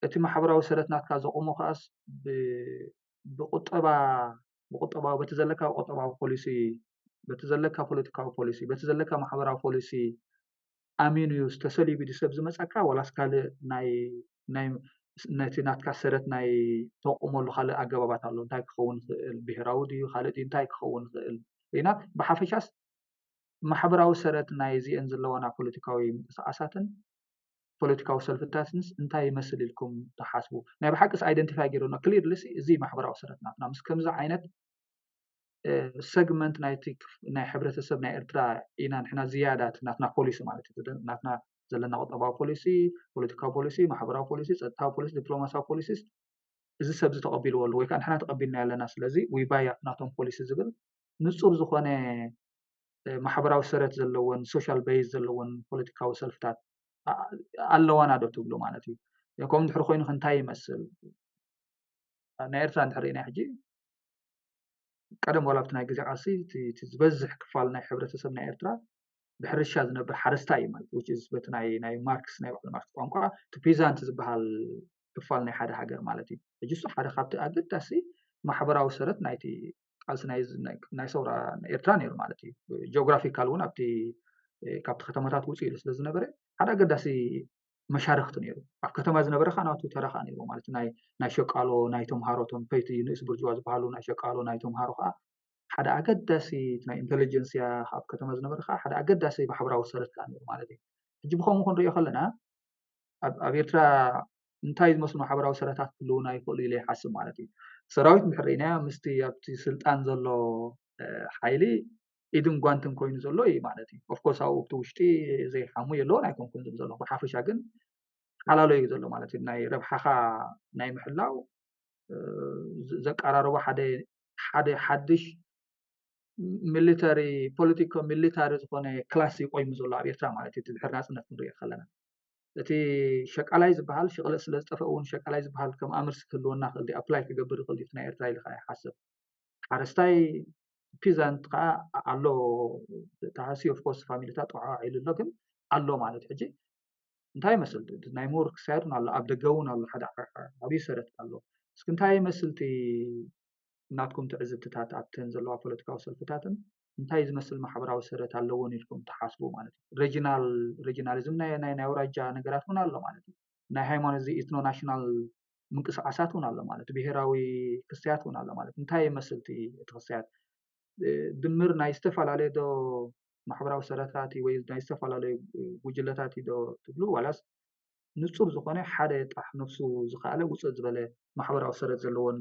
እቲ ማሕበራዊ ሰረት ናትካ ዘቆሞ ከዓስ ብቁጠባ ብቁጠባዊ በቲ ዘለካ ቁጠባዊ ፖሊሲ በቲ ዘለካ ፖለቲካዊ ፖሊሲ በቲ ዘለካ ማሕበራዊ ፖሊሲ ኣሚኑ እዩ ተሰሊቡ ዲ ሰብ ዝመፀካ ዋላስ ካልእ ናይ ናይ ነቲ ናትካ ሰረት ናይ ተቁመሉ ካልእ ኣገባባት ኣሎ እንታይ ክኸውን ይኽእል ብሄራዊ ድዩ ካልእ ድዩ እንታይ ክኸውን ይኽእል ሪና ብሓፈሻስ ማሕበራዊ ሰረት ናይ እዚአን ዘለዋና ፖለቲካዊ ምንቅስቃሳትን ፖለቲካዊ ሰልፍታትንስ እንታይ ይመስል ኢልኩም ትሓስቡ ናይ ብሓቅስ ኣይደንቲፋይ ገይሮና ክሊርሊ እዚ ማሕበራዊ ሰረት ናትና ምስ ከምዚ ዓይነት ሰግመንት ናይቲ ናይ ሕብረተሰብ ናይ ኤርትራ ኢና ንሕና ዝያዳት ናትና ፖሊሲ ማለት እዩ ናትና ዘለና ቁጠባዊ ፖሊሲ ፖለቲካዊ ፖሊሲ ማሕበራዊ ፖሊሲ ፀጥታዊ ፖሊሲ ዲፕሎማሲያዊ ፖሊሲስ እዚ ሰብ እዚ ተቐቢልዎ ኣሎ ወይ ከዓ ንሕና ተቐቢልና ኣለና ስለዚ ዊባይ ኣብቲ ናቶም ፖሊሲ ዝብል ንፁር ዝኾነ ማሕበራዊ ሰረት ዘለዎን ሶሻል ቤዝ ዘለዎን ፖለቲካዊ ሰልፍታት ኣለዋና ዶ ትብሉ ማለት እዩ ከምኡ እንድሕር ኮይኑ እንታይ ይመስል ናይ ኤርትራ እንድሕር ኢና ሕጂ ቀደም ዋላ ኣብቲ ናይ ግዜ ቃልሲ እቲ ዝበዝሕ ክፋል ናይ ሕብረተሰብ ናይ ኤርትራ ብሕርሻ ዝነብር ሓረስታይ እዩ ማለት which is በቲ ናይ ናይ ማርክስ ናይ ባዕሉ ማርክስ ቋንቋ እቲ ፒዛንት ዝበሃል ክፋል ናይ ሓደ ሃገር ማለት እዩ ሕጂ እሱ ሓደ ካብቲ ኣገዳሲ ማሕበራዊ ሰረት ናይቲ ቃልሲ ናይ ሰውራ ኤርትራ ነይሩ ማለት እዩ ጂኦግራፊካል እውን ኣብቲ ካብቲ ከተማታት ውፅእ ኢሉ ስለ ዝነበረ ሓደ ኣገዳሲ መሻርክቲ ነይሩ ኣብ ከተማ ዝነበረ ከዓ ናቱ ተራ ከዓ ነይሩ ማለት ናይ ናይ ሸቃሎ ናይ ተምሃሮ ቶም ፐይቲ ንእስ ብርጅዋ ዝበሃሉ ናይ ሸቃሎ ናይ ተምሃሮ ከዓ ሓደ ኣገዳሲ ናይ ኢንቴሊጀንስያ ኣብ ከተማ ዝነበረ ከዓ ሓደ ኣገዳሲ ማሕበራዊ ሰረት ከዓ ነይሩ ማለት እዩ ሕጂ ብከምኡ ክንሪኦ ከለና ኣብ ኤርትራ እንታይ ዝመስሉ ማሕበራዊ ሰረታት ክህልውና ይኽእሉ ኢለ ይሓስብ ማለት እዩ ሰራዊት እንድሕር ርኢናዮ ምስቲ ኣብቲ ስልጣን ዘሎ ሓይሊ ኢድን ጓንትን ኮይኑ ዘሎ እዩ ማለት እዩ ኦፍኮርስ ኣብኡ ኣብቲ ውሽጢ ዘይሓሙ የለውን ኣይኮንኩን ዝብል ዘለኹ ብሓፈሻ ግን ሓላሎ እዩ ዘሎ ማለት እዩ ናይ ረብሓኻ ናይ ምሕላው ዘቀራረቦ ሓደ ሓደ ሓድሽ ሚሊተሪ ፖለቲኮ ሚሊታሪ ዝኾነ ክላስ እዩ ቆይሙ ዘሎ ኣብ ኤርትራ ማለት እዩ ድሕር ናፅነት ክንሪኦ ከለና እቲ ሸቃላይ ዝበሃል ሽቕለት ስለ ዝጠፈ እውን ሸቃላይ ዝበሃል ከም ኣምርሲ ክህልወና ክእል ኣፕላይ ክገብር ይኽእል እዩ ናይ ኤርትራ ኢልካ ይሓስብ ሓረስታይ ፒዛንት ከዓ ኣሎ ተሃሲ ኦፍኮርስ ፋሚሊታት ጠዓዒሉ ኣሎ ግን ኣሎ ማለት ሕጂ እንታይ ይመስል ናይ ምሁር ክሳየድ እውን ኣሎ ኣብ ደገ እውን ኣሎ ሓደ ዓብዪ ሰረት ኣሎ እስኪ እንታይ ይመስል እቲ ናትኩም ትዕዝብትታት ኣብተን ዘለዋ ፖለቲካዊ ሰልፍታትን እንታይ ዝመስል ማሕበራዊ ሰረት ኣለዎን ኢልኩም ትሓስቡ ማለት እዩ regional regionalism ናይ ናይ ናይ ኣውራጃ ነገራት እውን ኣሎ ማለት እዩ ናይ ሃይማኖት እዚ ኢትኖ ናሽናል ምንቅስቃሳት እውን ኣሎ ማለት፣ ብሄራዊ ክስያት እውን ኣሎ ማለት። እንታይ ይመስል እቲ እቲ ክስያት? ድምር ናይ ዝተፈላለየ ዶ ማሕበራዊ ሰረታት ወይ ናይ ዝተፈላለዩ ጉጅለታት ዶ ትብሉ፣ ዋላስ ንጹር ዝኾነ ሓደ ጣሕ ነፍሱ ዝኸኣለ ውፅእ ዝበለ ማሕበራዊ ሰረት ዘለዎን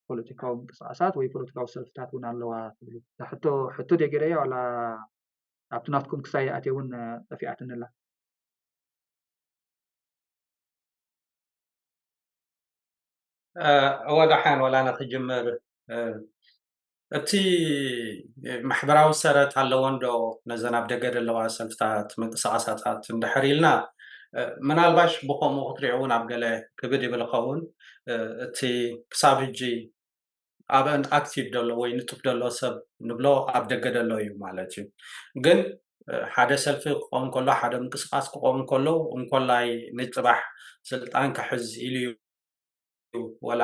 ፖለቲካዊ ምንቅስቃሳት ወይ ፖለቲካዊ ሰልፍታት እውን ኣለዋ ትብሉ? ሕቶ ሕቶ ደገረያ ዋላ ኣብቲ ናትኩም ክሳይ ኣትየ እውን ጠፊኣትንላ። እወ ደሓን፣ ወላ ንክጅምር፣ እቲ ማሕበራዊ ሰረት ኣለዎ እንዶ ነዘን ኣብ ደገ ዘለዋ ሰልፍታት ምንቅስቃሳታት እንድሕር ኢልና፣ ምናልባሽ ብከምኡ ክትሪኦ እውን ኣብ ገለ ክብድ ይብል ኸውን። እቲ ክሳብ ሕጂ ኣብአን ኣክቲቭ ደሎ ወይ ንጡፍ ደሎ ሰብ ንብሎ ኣብ ደገ ደሎ እዩ ማለት እዩ። ግን ሓደ ሰልፊ ክቆም ከሎ፣ ሓደ ምንቅስቃስ ክቆም ከሎ፣ እንኮላይ ንፅባሕ ስልጣን ክሕዝ ኢሉ እዩ፣ ወላ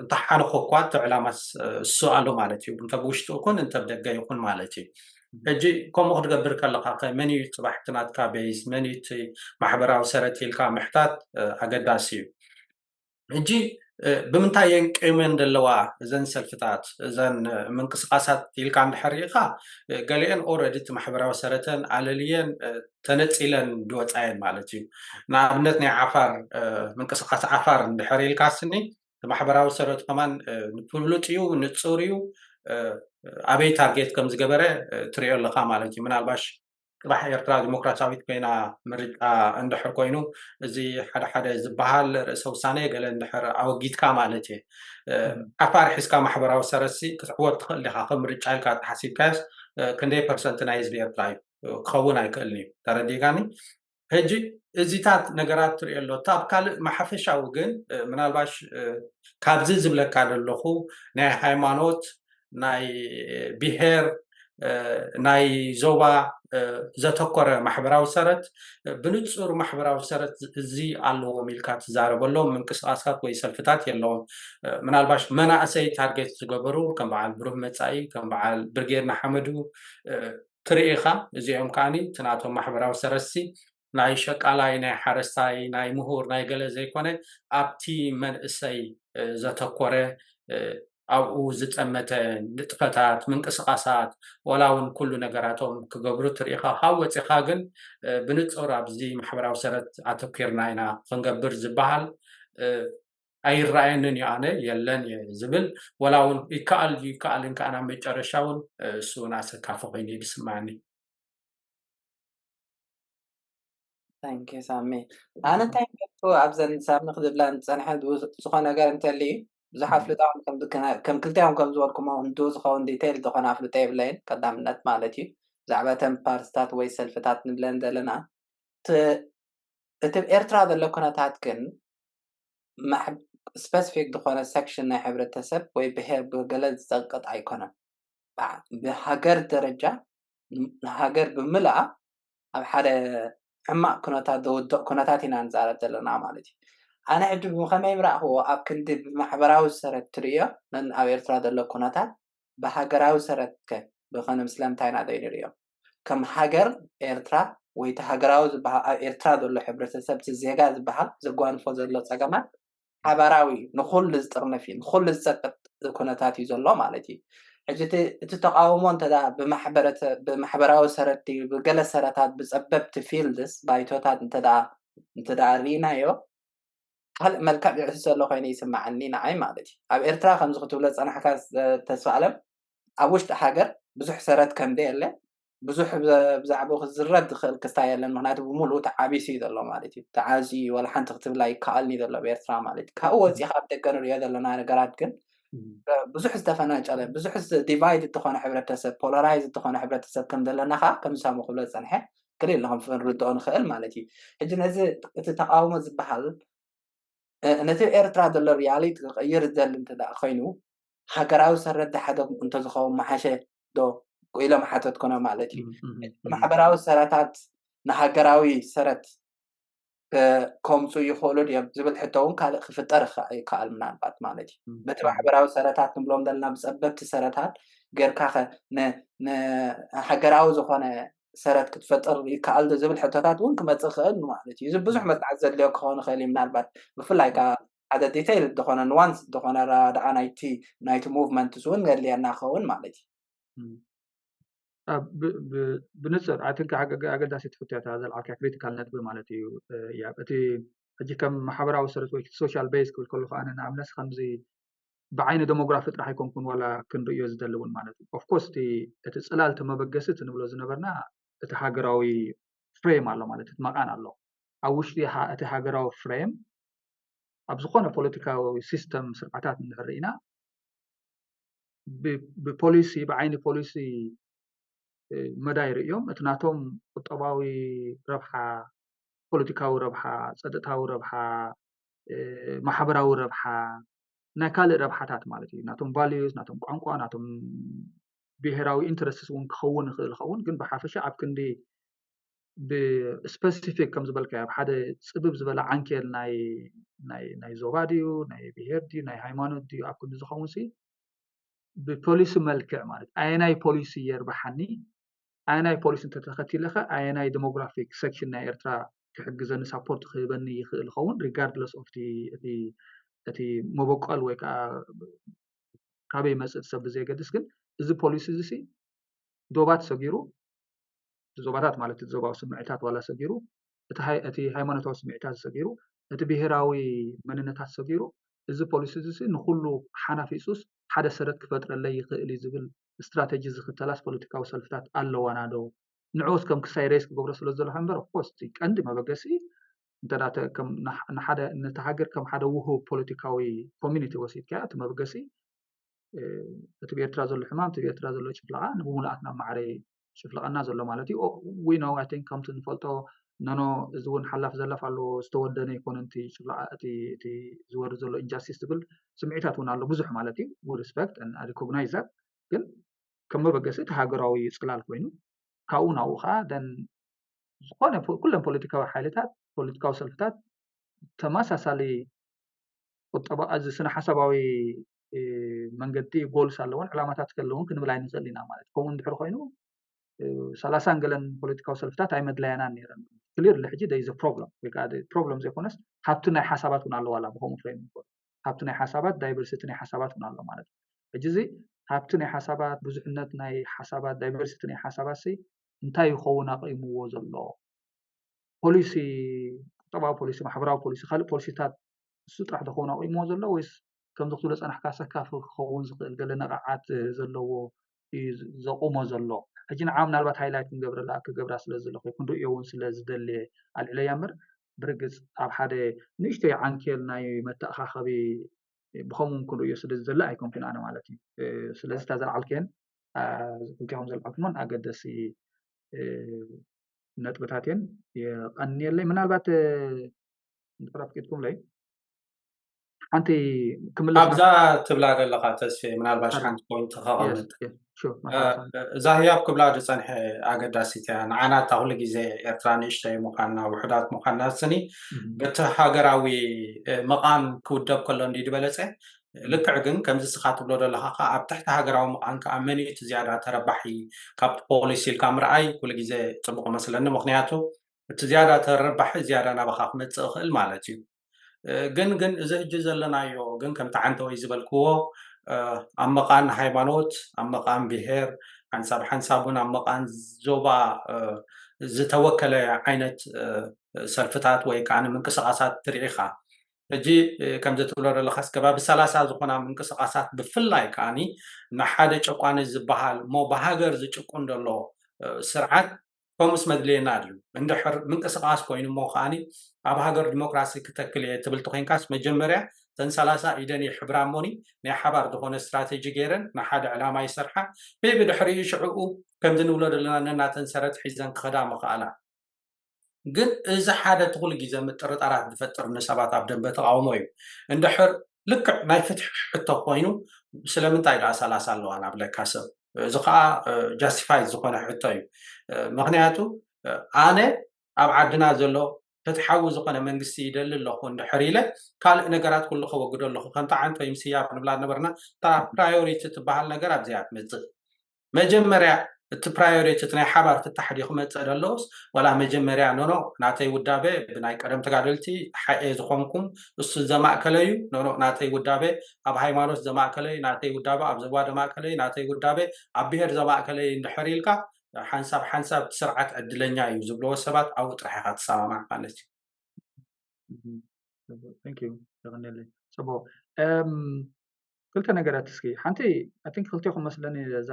እንተሓነኮ እኳ እቲ ዕላማስ እሱ ኣሎ ማለት እዩ፣ እንተ ብውሽጡ ይኹን እንተ ብደገ ይኹን ማለት እዩ። ሕጂ ከምኡ ክትገብር ከለካ ከ መን እዩ ፅባሕ እቲ ናትካ ቤዝ፣ መን እዩ እቲ ማሕበራዊ ሰረት ኢልካ ምሕታት ኣገዳሲ እዩ። ሕጂ ብምንታይ እየን ቀይመን ዘለዋ እዘን ሰልፍታት፣ እዘን ምንቅስቃሳት ኢልካ እንድሕር ርኢኻ፣ ገሊአን ኦረዲ እቲ ማሕበራዊ ሰረተን ኣለልየን ተነፂለን ድወፃየን ማለት እዩ። ንኣብነት ናይ ዓፋር ምንቅስቃስ ዓፋር እንድሕር ኢልካ ስኒ፣ ማሕበራዊ ሰረቱ ከማን ፍሉጥ እዩ፣ ንፁር እዩ። ኣበይ ታርጌት ከም ዝገበረ ትሪኦ ኣለካ ማለት እዩ። ምናልባሽ ፅባሕ ኤርትራ ዲሞክራሲያዊት ኮይና ምርጫ እንድሕር ኮይኑ፣ እዚ ሓደ ሓደ ዝበሃል ርእሰ ውሳኔ ገለ እንድሕር ኣወጊድካ ማለት እየ። ዓፋር ሒዝካ ማሕበራዊ ሰረሲ ክትዕወት ትኽእል ዲኻ? ከም ምርጫ ኢልካ ተሓሲብካዮስ ክንደይ ፐርሰንት ናይ ህዝቢ ኤርትራ እዩ ክኸውን ኣይክእልን እዩ። ተረዲእካኒ? ሕጂ እዚታት ነገራት ትሪኦ ኣሎ። እታ ኣብ ካልእ ማሓፈሻዊ ግን ምናልባሽ ካብዚ ዝብለካ ዘለኹ ናይ ሃይማኖት፣ ናይ ብሄር፣ ናይ ዞባ ዘተኮረ ማሕበራዊ ሰረት፣ ብንፁር ማሕበራዊ ሰረት እዚ ኣለዎም ኢልካ ትዛረበሎም ምንቅስቃሳት ወይ ሰልፍታት የለዎም። ምናልባሽ መናእሰይ ታርጌት ዝገበሩ ከም በዓል ብሩህ መፃኢ፣ ከም በዓል ብርጌድ ንሓመዱ ትርኢ ኢኻ። እዚኦም ከዓኒ እቲ ናቶም ማሕበራዊ ሰረትሲ ናይ ሸቃላይ፣ ናይ ሓረስታይ፣ ናይ ምሁር፣ ናይ ገለ ዘይኮነ ኣብቲ መንእሰይ ዘተኮረ፣ ኣብኡ ዝጠመተ ንጥፈታት፣ ምንቅስቃሳት፣ ዋላ እውን ኩሉ ነገራቶም ክገብሩ ትርኢ ኢኻ። ካብ ወፂኻ ግን ብንፁር ኣብዚ ማሕበራዊ ሰረት ኣተኪርና ኢና ክንገብር ዝበሃል ኣይረኣየንን እዩ። ኣነ የለን እየ ዝብል፣ ዋላ እውን ይከኣል ድዩ ይከኣልን ከኣ ናብ መጨረሻ እውን እሱ እውን ኣሰካፊ ኮይኑ እዩ ዝስማዓኒ። Thank you ሳሚ። ኣነ እንታይ ገብቶ ኣብዘን ሳሚ ክዝብላ ዝፀንሐ ዝኮ ነገር እንተልዩ ብዙሕ ኣፍልጣ እውን ከም ዝከነ- ከም ክልቲኦም ከም ዝበልኩሞ እንዱ ዝኸውን ዲቴይል ዝኾነ ኣፍልጣ የብለይን። ቀዳምነት ማለት እዩ ብዛዕባ እተን ፓርትታት ወይ ሰልፍታት ንብለን ዘለና እቲ እቲ ኣብ ኤርትራ ዘሎ ኩነታት ግን ማሕ- ስፐሲፊክ ዝኾነ ሰክሽን ናይ ሕብረተሰብ ወይ ብሄር ብገለ ዝፀቅጥ ኣይኮነን። ብዓ- ብሃገር ደረጃ ን- ንሃገር ብምልኣ ኣብ ሓደ ሕማቕ ኩነታት ዘውድቕ ኩነታት ኢና ንዛረብ ዘለና ማለት እዩ። ኣነ ሕጂ ብኸመይ ምረእኽዎ ኣብ ክንዲ ብማሕበራዊ ሰረት ትርእዮ ነን ኣብ ኤርትራ ዘሎ ኩነታት ብሃገራዊ ሰረት ከ ብኸነ ስለምንታይ ኢና ዘይንርእዮ? ከም ሃገር ኤርትራ ወይ እቲ ሃገራዊ ዝበሃል ኣብ ኤርትራ ዘሎ ሕብረተሰብ እቲ ዜጋ ዝበሃል ዘጓንፎ ዘሎ ጸገማት ሓባራዊ እዩ፣ ንኹሉ ዝጥርንፍ እዩ፣ ንኹሉ ዝጸቅጥ ኩነታት እዩ ዘሎ ማለት እዩ። ሕጂ እቲ እቲ ተቃውሞ እንተ ደኣ ብማሕበረተ ብማሕበራዊ ሰረት ድዩ ብገለ ሰረታት ብጸበብቲ ፊልድስ ባይቶታት እንተ ደኣ እንተ ደኣ ርኢናዮ ካልእ መልክዕ ዝሕዝ ዘሎ ኮይኑ ይስምዓኒ ንዓይ ማለት እዩ። ኣብ ኤርትራ ከምዚ ክትብሎ ዝጸናሕካ ተስፋ ኣለም ኣብ ውሽጢ ሃገር ብዙሕ ሰረት ከም ዘየለ ብዙሕ ብዛዕባኡ ክዝረብ ዝኽእል ክስታይ የለን። ምክንያቱ ብምሉኡ ተዓቢሱ እዩ ዘሎ ማለት እዩ። ተዓዝዩ እዩ፣ ዋላ ሓንቲ ክትብል ኣይከኣልን እዩ ዘሎ ኣብ ኤርትራ ማለት እዩ። ካብኡ ወፂኻ ኣብ ደገ ንሪኦ ዘለና ነገራት ግን ብዙሕ ዝተፈናጨለ፣ ብዙሕ ዲቫይድ እተኾነ ሕብረተሰብ፣ ፖላራይዝ እተኾነ ሕብረተሰብ ከም ዘለና ከዓ ከም ሳሙ ክብሎ ዝፀንሐ ክልል ንክንርድኦ ንኽእል ማለት እዩ። ሕጂ ነዚ እቲ ተቃውሞ ዝበሃል ነቲ ኤርትራ ዘሎ ሪያሊቲ ክቕይር ዝደሊ እንተ ኮይኑ ሃገራዊ ሰረት ዝሓደ እንተዝኸውን መሓሸ ዶ ኢሎም ሓተትኩኖ ማለት እዩ። ማሕበራዊ ሰረታት ንሃገራዊ ሰረት ከምፁ ይኽእሉ ድዮም ዝብል ሕቶ እውን ካልእ ክፍጠር ይከኣል ምናልባት ማለት እዩ። በቲ ማሕበራዊ ሰረታት ንብሎም ዘለና ብፀበብቲ ሰረታት ጌርካ ንሃገራዊ ዝኾነ ሰረት ክትፈጥር ይከኣል ዶ ዝብል ሕቶታት እውን ክመፅእ ክእል ማለት እዩ። እዚ ብዙሕ መፅናዕቲ ዘድልዮ ክኸውን ይኽእል እዩ። ምናልባት ብፍላይ ከዓ ሓደ ዲቴይል ዝኾነ ኑዋንስ ዝኾነ ኣረዳድኣ ናይቲ ናይቲ ሙቭመንት እውን ዘድልየና ክኸውን ማለት እዩ። ብንፅር ኣይ ቲንክ ኣገዳሲት ሕቶ እያ እታ ዘልዓልካ ክሪቲካል ነጥቢ ማለት እዩ። እቲ ሕጂ ከም ማሕበራዊ ሰረት ወይ ሶሻል ቤዝ ክብል ከለኹ ኣነ ንኣብነት ከምዚ ብዓይኒ ደሞግራፊ ጥራሕ ኣይኮንኩን ዋላ ክንርእዮ ዝደሊ እውን ማለት እዩ። ኦፍኮርስ እቲ ጽላል እቲ መበገሲ እቲ ንብሎ ዝነበርና እቲ ሃገራዊ ፍሬም ኣሎ ማለት እቲ መቓን ኣሎ። ኣብ ውሽጢ እቲ ሃገራዊ ፍሬም ኣብ ዝኾነ ፖለቲካዊ ሲስተም ስርዓታት እንድሕር ርኢና ብፖሊሲ ብዓይኒ ፖሊሲ መዳይ ርእዮም እቲ ናቶም ቁጠባዊ ረብሓ፣ ፖለቲካዊ ረብሓ፣ ጸጥታዊ ረብሓ፣ ማሕበራዊ ረብሓ፣ ናይ ካልእ ረብሓታት ማለት እዩ። ናቶም ቫልዩስ፣ ናቶም ቋንቋ፣ ናቶም ብሄራዊ ኢንተረስትስ እውን ክኸውን ይኽእል ይኸውን፣ ግን ብሓፈሻ ኣብ ክንዲ ብስፐሲፊክ ከም ዝበልካዮ ኣብ ሓደ ጽብብ ዝበለ ዓንኬል ናይ ናይ ናይ ዞባ ድዩ ናይ ብሄር ድዩ ናይ ሃይማኖት ድዩ ኣብ ክንዲ ዝኸውን ሲ ብፖሊሲ መልክዕ ማለት ኣየናይ ፖሊሲ የርብሓኒ ኣየናይ ፖሊሲ እንተተኸቲለኸ ኣየናይ ዲሞግራፊክ ሴክሽን ናይ ኤርትራ ክሕግዘኒ ሳፖርት ክህበኒ ይኽእል ኸውን ሪጋርድለስ ኦፍ እቲ መበቆል ወይ ከዓ ካበይ መፅእ ሰብ ብዘየገድስ ግን እዚ ፖሊሲ እዚ ሲ ዶባት ሰጊሩ ዞባታት ማለት እቲ ዞባዊ ስምዒታት ዋላ ሰጊሩ እቲ ሃይማኖታዊ ስምዒታት ሰጊሩ እቲ ብሄራዊ መንነታት ሰጊሩ እዚ ፖሊሲ እዚ ንኩሉ ሓናፊፁስ ሓደ ሰረት ክፈጥረለይ ይኽእል እዩ ዝብል ስትራተጂ ዝኽተላስ ፖለቲካዊ ሰልፍታት ኣለዋና ዶ? ንዕኡስ ከም ክሳይ ሬስ ክገብሮ ስለ ዘለኹ እምበር ኦፍኮርስ እቲ ቀንዲ መበገሲ እንተ ነቲ ሃገር ከም ሓደ ውህብ ፖለቲካዊ ኮሚኒቲ ወሲድካ እቲ መበገሲ እቲ ብኤርትራ ዘሎ ሕማም እቲ ብኤርትራ ዘሎ ጭፍለቃ ንብሙሉኣት ናብ ማዕረ ጭፍለቀና ዘሎ ማለት እዩ። We know I think ከምቲ ንፈልጦ ኖኖ እዚ እውን ሓላፍ ዘላፍ ኣለዎ ዝተወደነ ይኮነ እቲ ጭፍለቃ እቲ ዝወርድ ዘሎ ኢንጃስቲስ ዝብል ስምዒታት እውን ኣሎ ብዙሕ ማለት እዩ። We respect and I recognize that ግን ከም መበገሲ እቲ ሃገራዊ ፅላል ኮይኑ ካብኡ ናብኡ ከዓ then ዝኾነ ኩለን ፖለቲካዊ ሓይልታት ፖለቲካዊ ሰልፍታት ተመሳሳሊ ቁጠባ እዚ ስነ ሓሳባዊ መንገዲ ጎልስ ኣለዎን ዕላማታት ከለውን ክንብል ኣይንኽእል ኢና ማለት ከምኡ እንድሕር ኮይኑ ሰላሳን ገለን ፖለቲካዊ ሰልፍታት ኣይመድለያናን ነይረን ክሊርሊ ሕጂ there is problem ወይ ከዓ problem ዘይኮነስ ሃብቲ ናይ ሓሳባት እውን ኣለዋላ ብከምኡ ፍሬም ሃብቲ ናይ ሓሳባት ዳይቨርሲቲ ናይ ሓሳባት እውን ኣሎ ማለት ሕጂ እዚ ሃብቲ ናይ ሓሳባት ብዙሕነት ናይ ሓሳባት ዳይቨርሲቲ ናይ ሓሳባት ሲ እንታይ ይኸውን ኣቕይምዎ ዘሎ ፖሊሲ ቁጠባዊ ፖሊሲ ማሕበራዊ ፖሊሲ ካልእ ፖሊሲታት እሱ ጥራሕ ዝኸውን ኣቑሞ ዘሎ ወይስ ከምዚ ክትብሎ ፀናሕካ ሰካፊ ክኸውን ዝኽእል ገለ ነቕዓት ዘለዎ እዩ ዘቑሞ ዘሎ ሕጂ ንዓ ምናልባት ሃይላይት ክንገብረላ ክገብራ ስለ ዘለኹ ክንርእዮ እውን ስለ ዝደልየ ኣልዕለያ እምበር ብርግፅ ኣብ ሓደ ንእሽተይ ዓንኬል ናይ መተኣኻኸቢ ብኸምኡ ክንርእዮ ስለ ዝደሊ ኣይኮንኩን ኣነ ማለት እዩ ስለዚ እታ ዘልዓልክየን ክልቲኹም ዘልዓልኩሞን ኣገደሲ ነጥብታት እየን የቐንየለይ ምናልባት እንድሕር ኣፍቂድኩምለይ ሓንቲ ክምለስ ኣብዛ ትብላ ዘለካ ተስፌ ምናልባሽ ሓንቲ ፖይንት ከቐምጥ እዛ ህያብ ክብላ ዝፀንሐ ኣገዳሲት እያ ንዓና እታ ኩሉ ግዜ ኤርትራ ንእሽተይ ምኳንና ውሕዳት ምኳንና ስኒ በቲ ሃገራዊ መቃን ክውደብ ከሎ እንዲ ዝበለፀ ልክዕ ግን ከምዚ ስኻ ትብሎ ዘለካ ከዓ ኣብ ትሕቲ ሃገራዊ መቃን ከዓ መን እዩ እቲ ዝያዳ ተረባሒ ካብቲ ፖሊሲ ኢልካ ምርኣይ ኩሉ ግዜ ፅቡቅ መስለኒ ምክንያቱ እቲ ዝያዳ ተረባሒ ዝያዳ ናባካ ክመፅእ ይኽእል ማለት እዩ ግን ግን እዚ ሕጂ ዘለናዮ ግን ከምቲ ዓንተወይ ዝበልክዎ ኣብ መቃን ሃይማኖት ኣብ መቃን ብሄር ሓንሳብ ሓንሳብ እውን ኣብ መቃን ዞባ ዝተወከለ ዓይነት ሰልፍታት ወይ ከዓ ምንቅስቃሳት ትርኢ ኢኻ ሕጂ ከምዚ ትብሎ ዘለካስ ከባቢ ሰላሳ ዝኾና ምንቅስቃሳት ብፍላይ ከዓኒ ንሓደ ጨቋኒ ዝበሃል እሞ ብሃገር ዝጭቁን ዘሎ ስርዓት ከምኡስ መድልየና ድዩ እንድሕር ምንቅስቃስ ኮይኑ እሞ ከዓኒ ኣብ ሃገር ዲሞክራሲ ክተክል እየ ትብል ተኮይንካስ መጀመርያ ተን ሰላሳ ኢደን ይሕብራ እሞኒ ናይ ሓባር ዝኾነ ስትራቴጂ ገይረን ንሓደ ዕላማ ይሰርሓ ብብድሕሪኡ ሽዕኡ ከምዚ ንብሎ ዘለና ነናተን ሰረት ሒዘን ክኸዳ ምኽኣላ ግን እዚ ሓደ ትኹል ግዜ ምጥርጣራት ዝፈጥር ንሰባት ኣብ ደንበ ተቃውሞ እዩ እንድሕር ልክዕ ናይ ፍትሒ ሕቶ ኮይኑ ስለምንታይ ደኣ ሰላሳ ኣለዋ ናብለካ ሰብ እዚ ከዓ ጃስቲፋይ ዝኾነ ሕቶ እዩ ምክንያቱ ኣነ ኣብ ዓድና ዘሎ ፍትሓዊ ዝኾነ መንግስቲ ይደሊ ኣለኹ እንድሕር ኢለ ካልእ ነገራት ኩሉ ከወግዶ ኣለኹ ከምቲ ዓንቶ ይምስያ ንብላ ነበርና እታ ፕራዮሪቲ ትበሃል ነገር ኣብዚኣ ትመፅእ መጀመርያ እቲ ፕራዮሪቲ እቲ ናይ ሓባር ፍታሕ ድዩ ክመፅእ ደለውስ ዋላ መጀመርያ ኖኖ ናተይ ውዳበ ብናይ ቀደም ተጋደልቲ ሓኤ ዝኾንኩም እሱ ዘማእከለ እዩ። ኖኖ ናተይ ውዳበ ኣብ ሃይማኖት ዘማእከለ እዩ፣ ናተይ ውዳበ ኣብ ዘባ ዘማእከለ እዩ፣ ናተይ ውዳበ ኣብ ብሄር ዘማእከለ እዩ እንድሕር ኢልካ ሓንሳብ ሓንሳብ እቲ ስርዓት ዕድለኛ እዩ ዝብለዎ ሰባት ኣብኡ ጥራሕ ኢኻ ትሰማማዕ ማለት እዩ። Thank you። የቐንየለይ። ፅቡቅ። ክልተ ነገራት እስኪ ሓንቲ I think ክልቴኹም መስለኒ እዛ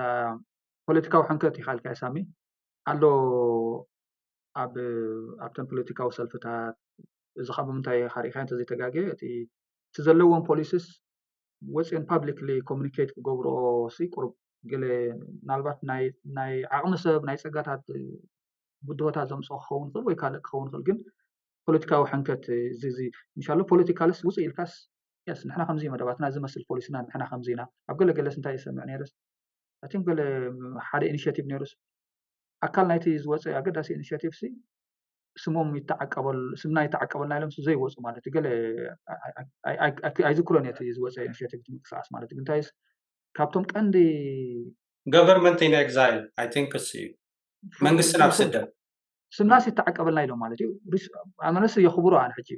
ፖለቲካዊ ሕንከት ኢኻ ኢልካ ሳሚ ኣሎ ኣብ ኣብተን ፖለቲካዊ ሰልፍታት እዚ ካብ ምንታይ ሓሪኻ እንተዘይተጋገ እቲ እቲ ዘለዎም ፖሊስስ ወፅኦን publicly communicate ክገብርኦ ሲ ቁሩብ ገለ ምናልባት ናይ ናይ ዓቕሚ ሰብ ናይ ፀጋታት ብድሆታት ዘምፅኦ ክኸውን ይኽእል ወይ ካልእ ክኸውን ይኽእል ግን ፖለቲካዊ ሕንከት እዚ እዚ ምሻሎ ፖለቲካልስ ውፅእ ኢልካስ የስ ንሕና ከምዚ መደባትና ዝመስል ፖሊስና ንሕና ከምዚ ኢና ኣብ ገለ ገለስ እንታይ ይሰምዕ ነይርስ ኣቲም ገለ ሓደ ኢኒሽቲቭ ነይሩስ ኣካል ናይቲ ዝወፀ ኣገዳሲ ኢኒሽቲቭ ሲ ስሞም ይተዓቀበል ስምና ይተዓቀበልና ኢሎም ዘይወፁ ማለት ገለ ኣይዝክሮን እቲ ዝወፀ ኢኒሽቲቭ ምንቅስቃስ ማለት ግን እንታይስ ካብቶም ቀንዲ government in exile I think እሱ እዩ መንግስቲ ናብ ስደት ስምናስ ይተዓቀበልና ኢሎም ማለት እዩ ኣመነስ የኽብሩ ኣነ ሕጂ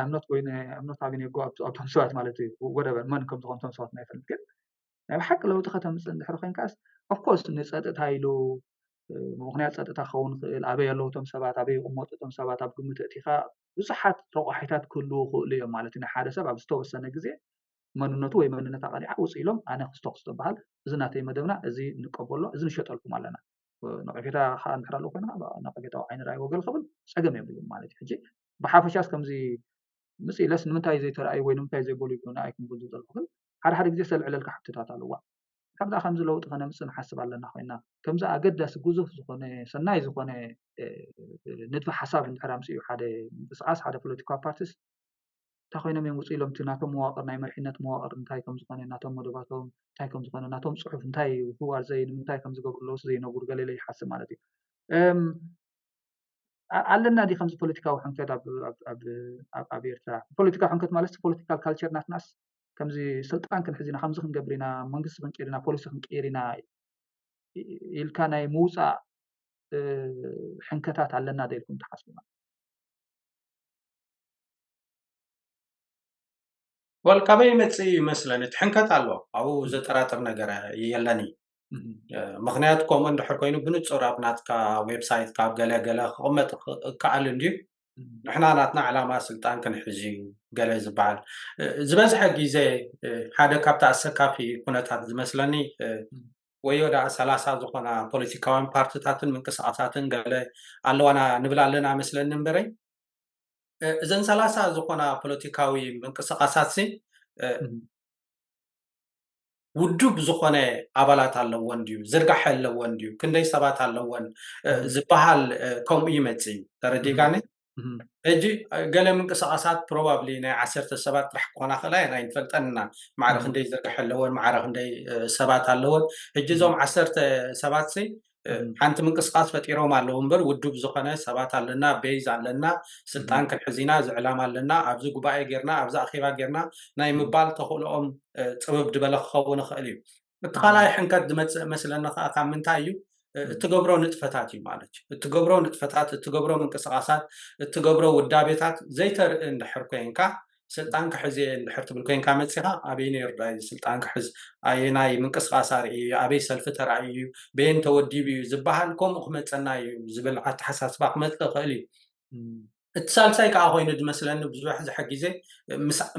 እምነት ወይ እምነት ኣቢን የጎ ኣብቶም ሰባት ማለት እዩ whatever መን ከም ዝኾኑ ቶም ሰባት ናይ ፈልጥ ግን ናይ ብሓቂ ለውጢ ከተምፅእ እንድሕር ኮይንካስ of course ንፀጥታ ኢሉ ምኽንያት ፀጥታ ክኸውን ይኽእል ኣበይ ኣለዉ ቶም ሰባት ኣበይ ይቕመጡ ቶም ሰባት ኣብ ግምት እቲኻ ብዙሓት ረቋሒታት ክህልዉ ይኽእሉ እዮም ማለት እዩ ንሓደ ሰብ ኣብ ዝተወሰነ ግዜ መንነቱ ወይ መንነታ ቀሊዓ ውፅእ ኢሎም ኣነ ክስቶ ክስቶ በሃል እዚ ናተይ መደብና እዚ ንቀበሎ እዚ ንሸጠልኩም ኣለና ነቀፌታ ከዓ እንድሕር ኣለዎ ኮይና ነቀፌታዊ ዓይኒ ራእይዎ ገለ ክብል ፀገም የብሉን ማለት እዩ ሕጂ ብሓፈሻስ ከምዚ ምፅ ኢለስ ንምንታይ ዘይተረኣዩ ወይ ንምንታይ ዘይበሉ ይብሉና ኣይክንብል ዝጠልኩ ግን ሓደ ሓደ ግዜ ሰልዕለልካ ሕቶታት ኣለዋ ካብ ደኣ ከምዚ ለውጢ ከነምፅእ ንሓስብ ኣለና ኮይና ከምዚ ኣገዳሲ ግዙፍ ዝኾነ ሰናይ ዝኾነ ንድፈ ሓሳብ እንድሕር ኣምፅኡ ሓደ ምንቅስቃስ ሓደ ፖለቲካዊ ፓርቲስ እንታይ ኮይኖም እዮም ውፅእ ኢሎም እቲ ናቶም መዋቅር ናይ መሪሕነት መዋቅር እንታይ ከም ዝኾነ ናቶም መደባቶም እንታይ ከም ዝኾነ ናቶም ፅሑፍ እንታይ who are they ንምንታይ ከም ዝገብሩ ኣለውስ ዘይነግሩ ገለለ ይሓስብ ማለት እዩ ኣለና ዲ ከምዚ ፖለቲካዊ ሕንከት ኣብ ኤርትራ ፖለቲካዊ ሕንከት ማለት ፖለቲካል ካልቸር ናትናስ ከምዚ ስልጣን ክንሕዝ ኢና ከምዚ ክንገብር ኢና መንግስቲ ክንቀይር ኢና ፖሊሲ ክንቀይር ኢና ኢልካ ናይ ምውፃእ ሕንከታት ኣለና ዶ ኢልኩም ትሓስቡ ወል ካበይ ይመፅእ ይመስለኒ እቲ ሕንከት ኣሎ ኣብኡ ዘጠራጥር ነገር የለን እዩ ምክንያት ከምኡ እንድሕር ኮይኑ ብንፁር ኣብ ናትካ ዌብሳይት ካብ ገለ ገለ ክቕመጥ ይከኣል እንድዩ ንሕና ናትና ዕላማ ስልጣን ክንሕዝ እዩ ገለ ዝበሃል ዝበዝሐ ግዜ ሓደ ካብቲ ኣሰካፊ ኩነታት ዝመስለኒ ወዮ ደኣ ሰላሳ ዝኾና ፖለቲካውያን ፓርትታትን ምንቅስቃሳትን ገለ ኣለዋና ንብል ኣለና መስለኒ እምበረይ እዘን ሰላሳ ዝኾና ፖለቲካዊ ምንቅስቃሳት ሲ ውዱብ ዝኾነ ኣባላት ኣለዎን ድዩ ዝርጋሐ ኣለዎን ድዩ ክንደይ ሰባት ኣለዎን ዝበሃል ከምኡ ይመፅ እዩ ተረዲጋኒ ሕጂ ገለ ምንቅስቃሳት ፕሮባብሊ ናይ ዓሰርተ ሰባት ጥራሕ ክኾና ክእላ ኢና ኣይንፈልጠን ኢና ማዕረ ክንደይ ዝርግሐ ኣለወን ማዕረ ክንደይ ሰባት ኣለወን ሕጂ እዞም ዓሰርተ ሰባት ሲ ሓንቲ ምንቅስቃስ ፈጢሮም ኣለዉ እምበር ውዱብ ዝኾነ ሰባት ኣለና ቤዝ ኣለና ስልጣን ክንሕዝ ኢና ዝዕላማ ኣለና ኣብዚ ጉባኤ ጌርና ኣብዚ ኣኼባ ጌርና ናይ ምባል ተኽእልኦም ፅብብ ዝበለ ክኸውን ይኽእል እዩ እቲ ካልኣይ ሕንከት ዝመፅእ መስለኒ ከዓ ካብ ምንታይ እዩ እትገብሮ ንጥፈታት እዩ ማለት እዩ እትገብሮ ንጥፈታት እትገብሮ ምንቅስቃሳት እትገብሮ ውዳቤታት ዘይተርኢ እንድሕር ኮይንካ ስልጣን ክሕዝ እየ እንድሕር ትብል ኮይንካ መፂኻ ኣበይ ነይሩ ዳ ስልጣን ክሕዝ ኣየናይ ምንቅስቃስ ኣርኢ ኣበይ ሰልፊ ተራእዩ እዩ በየን ተወዲቡ እዩ ዝበሃል ከምኡ ክመፀና እዩ ዝብል ኣተሓሳስባ ክመፅእ ይኽእል እዩ እቲ ሳልሳይ ከዓ ኮይኑ ዝመስለኒ ብዙሕ ዝሐ ግዜ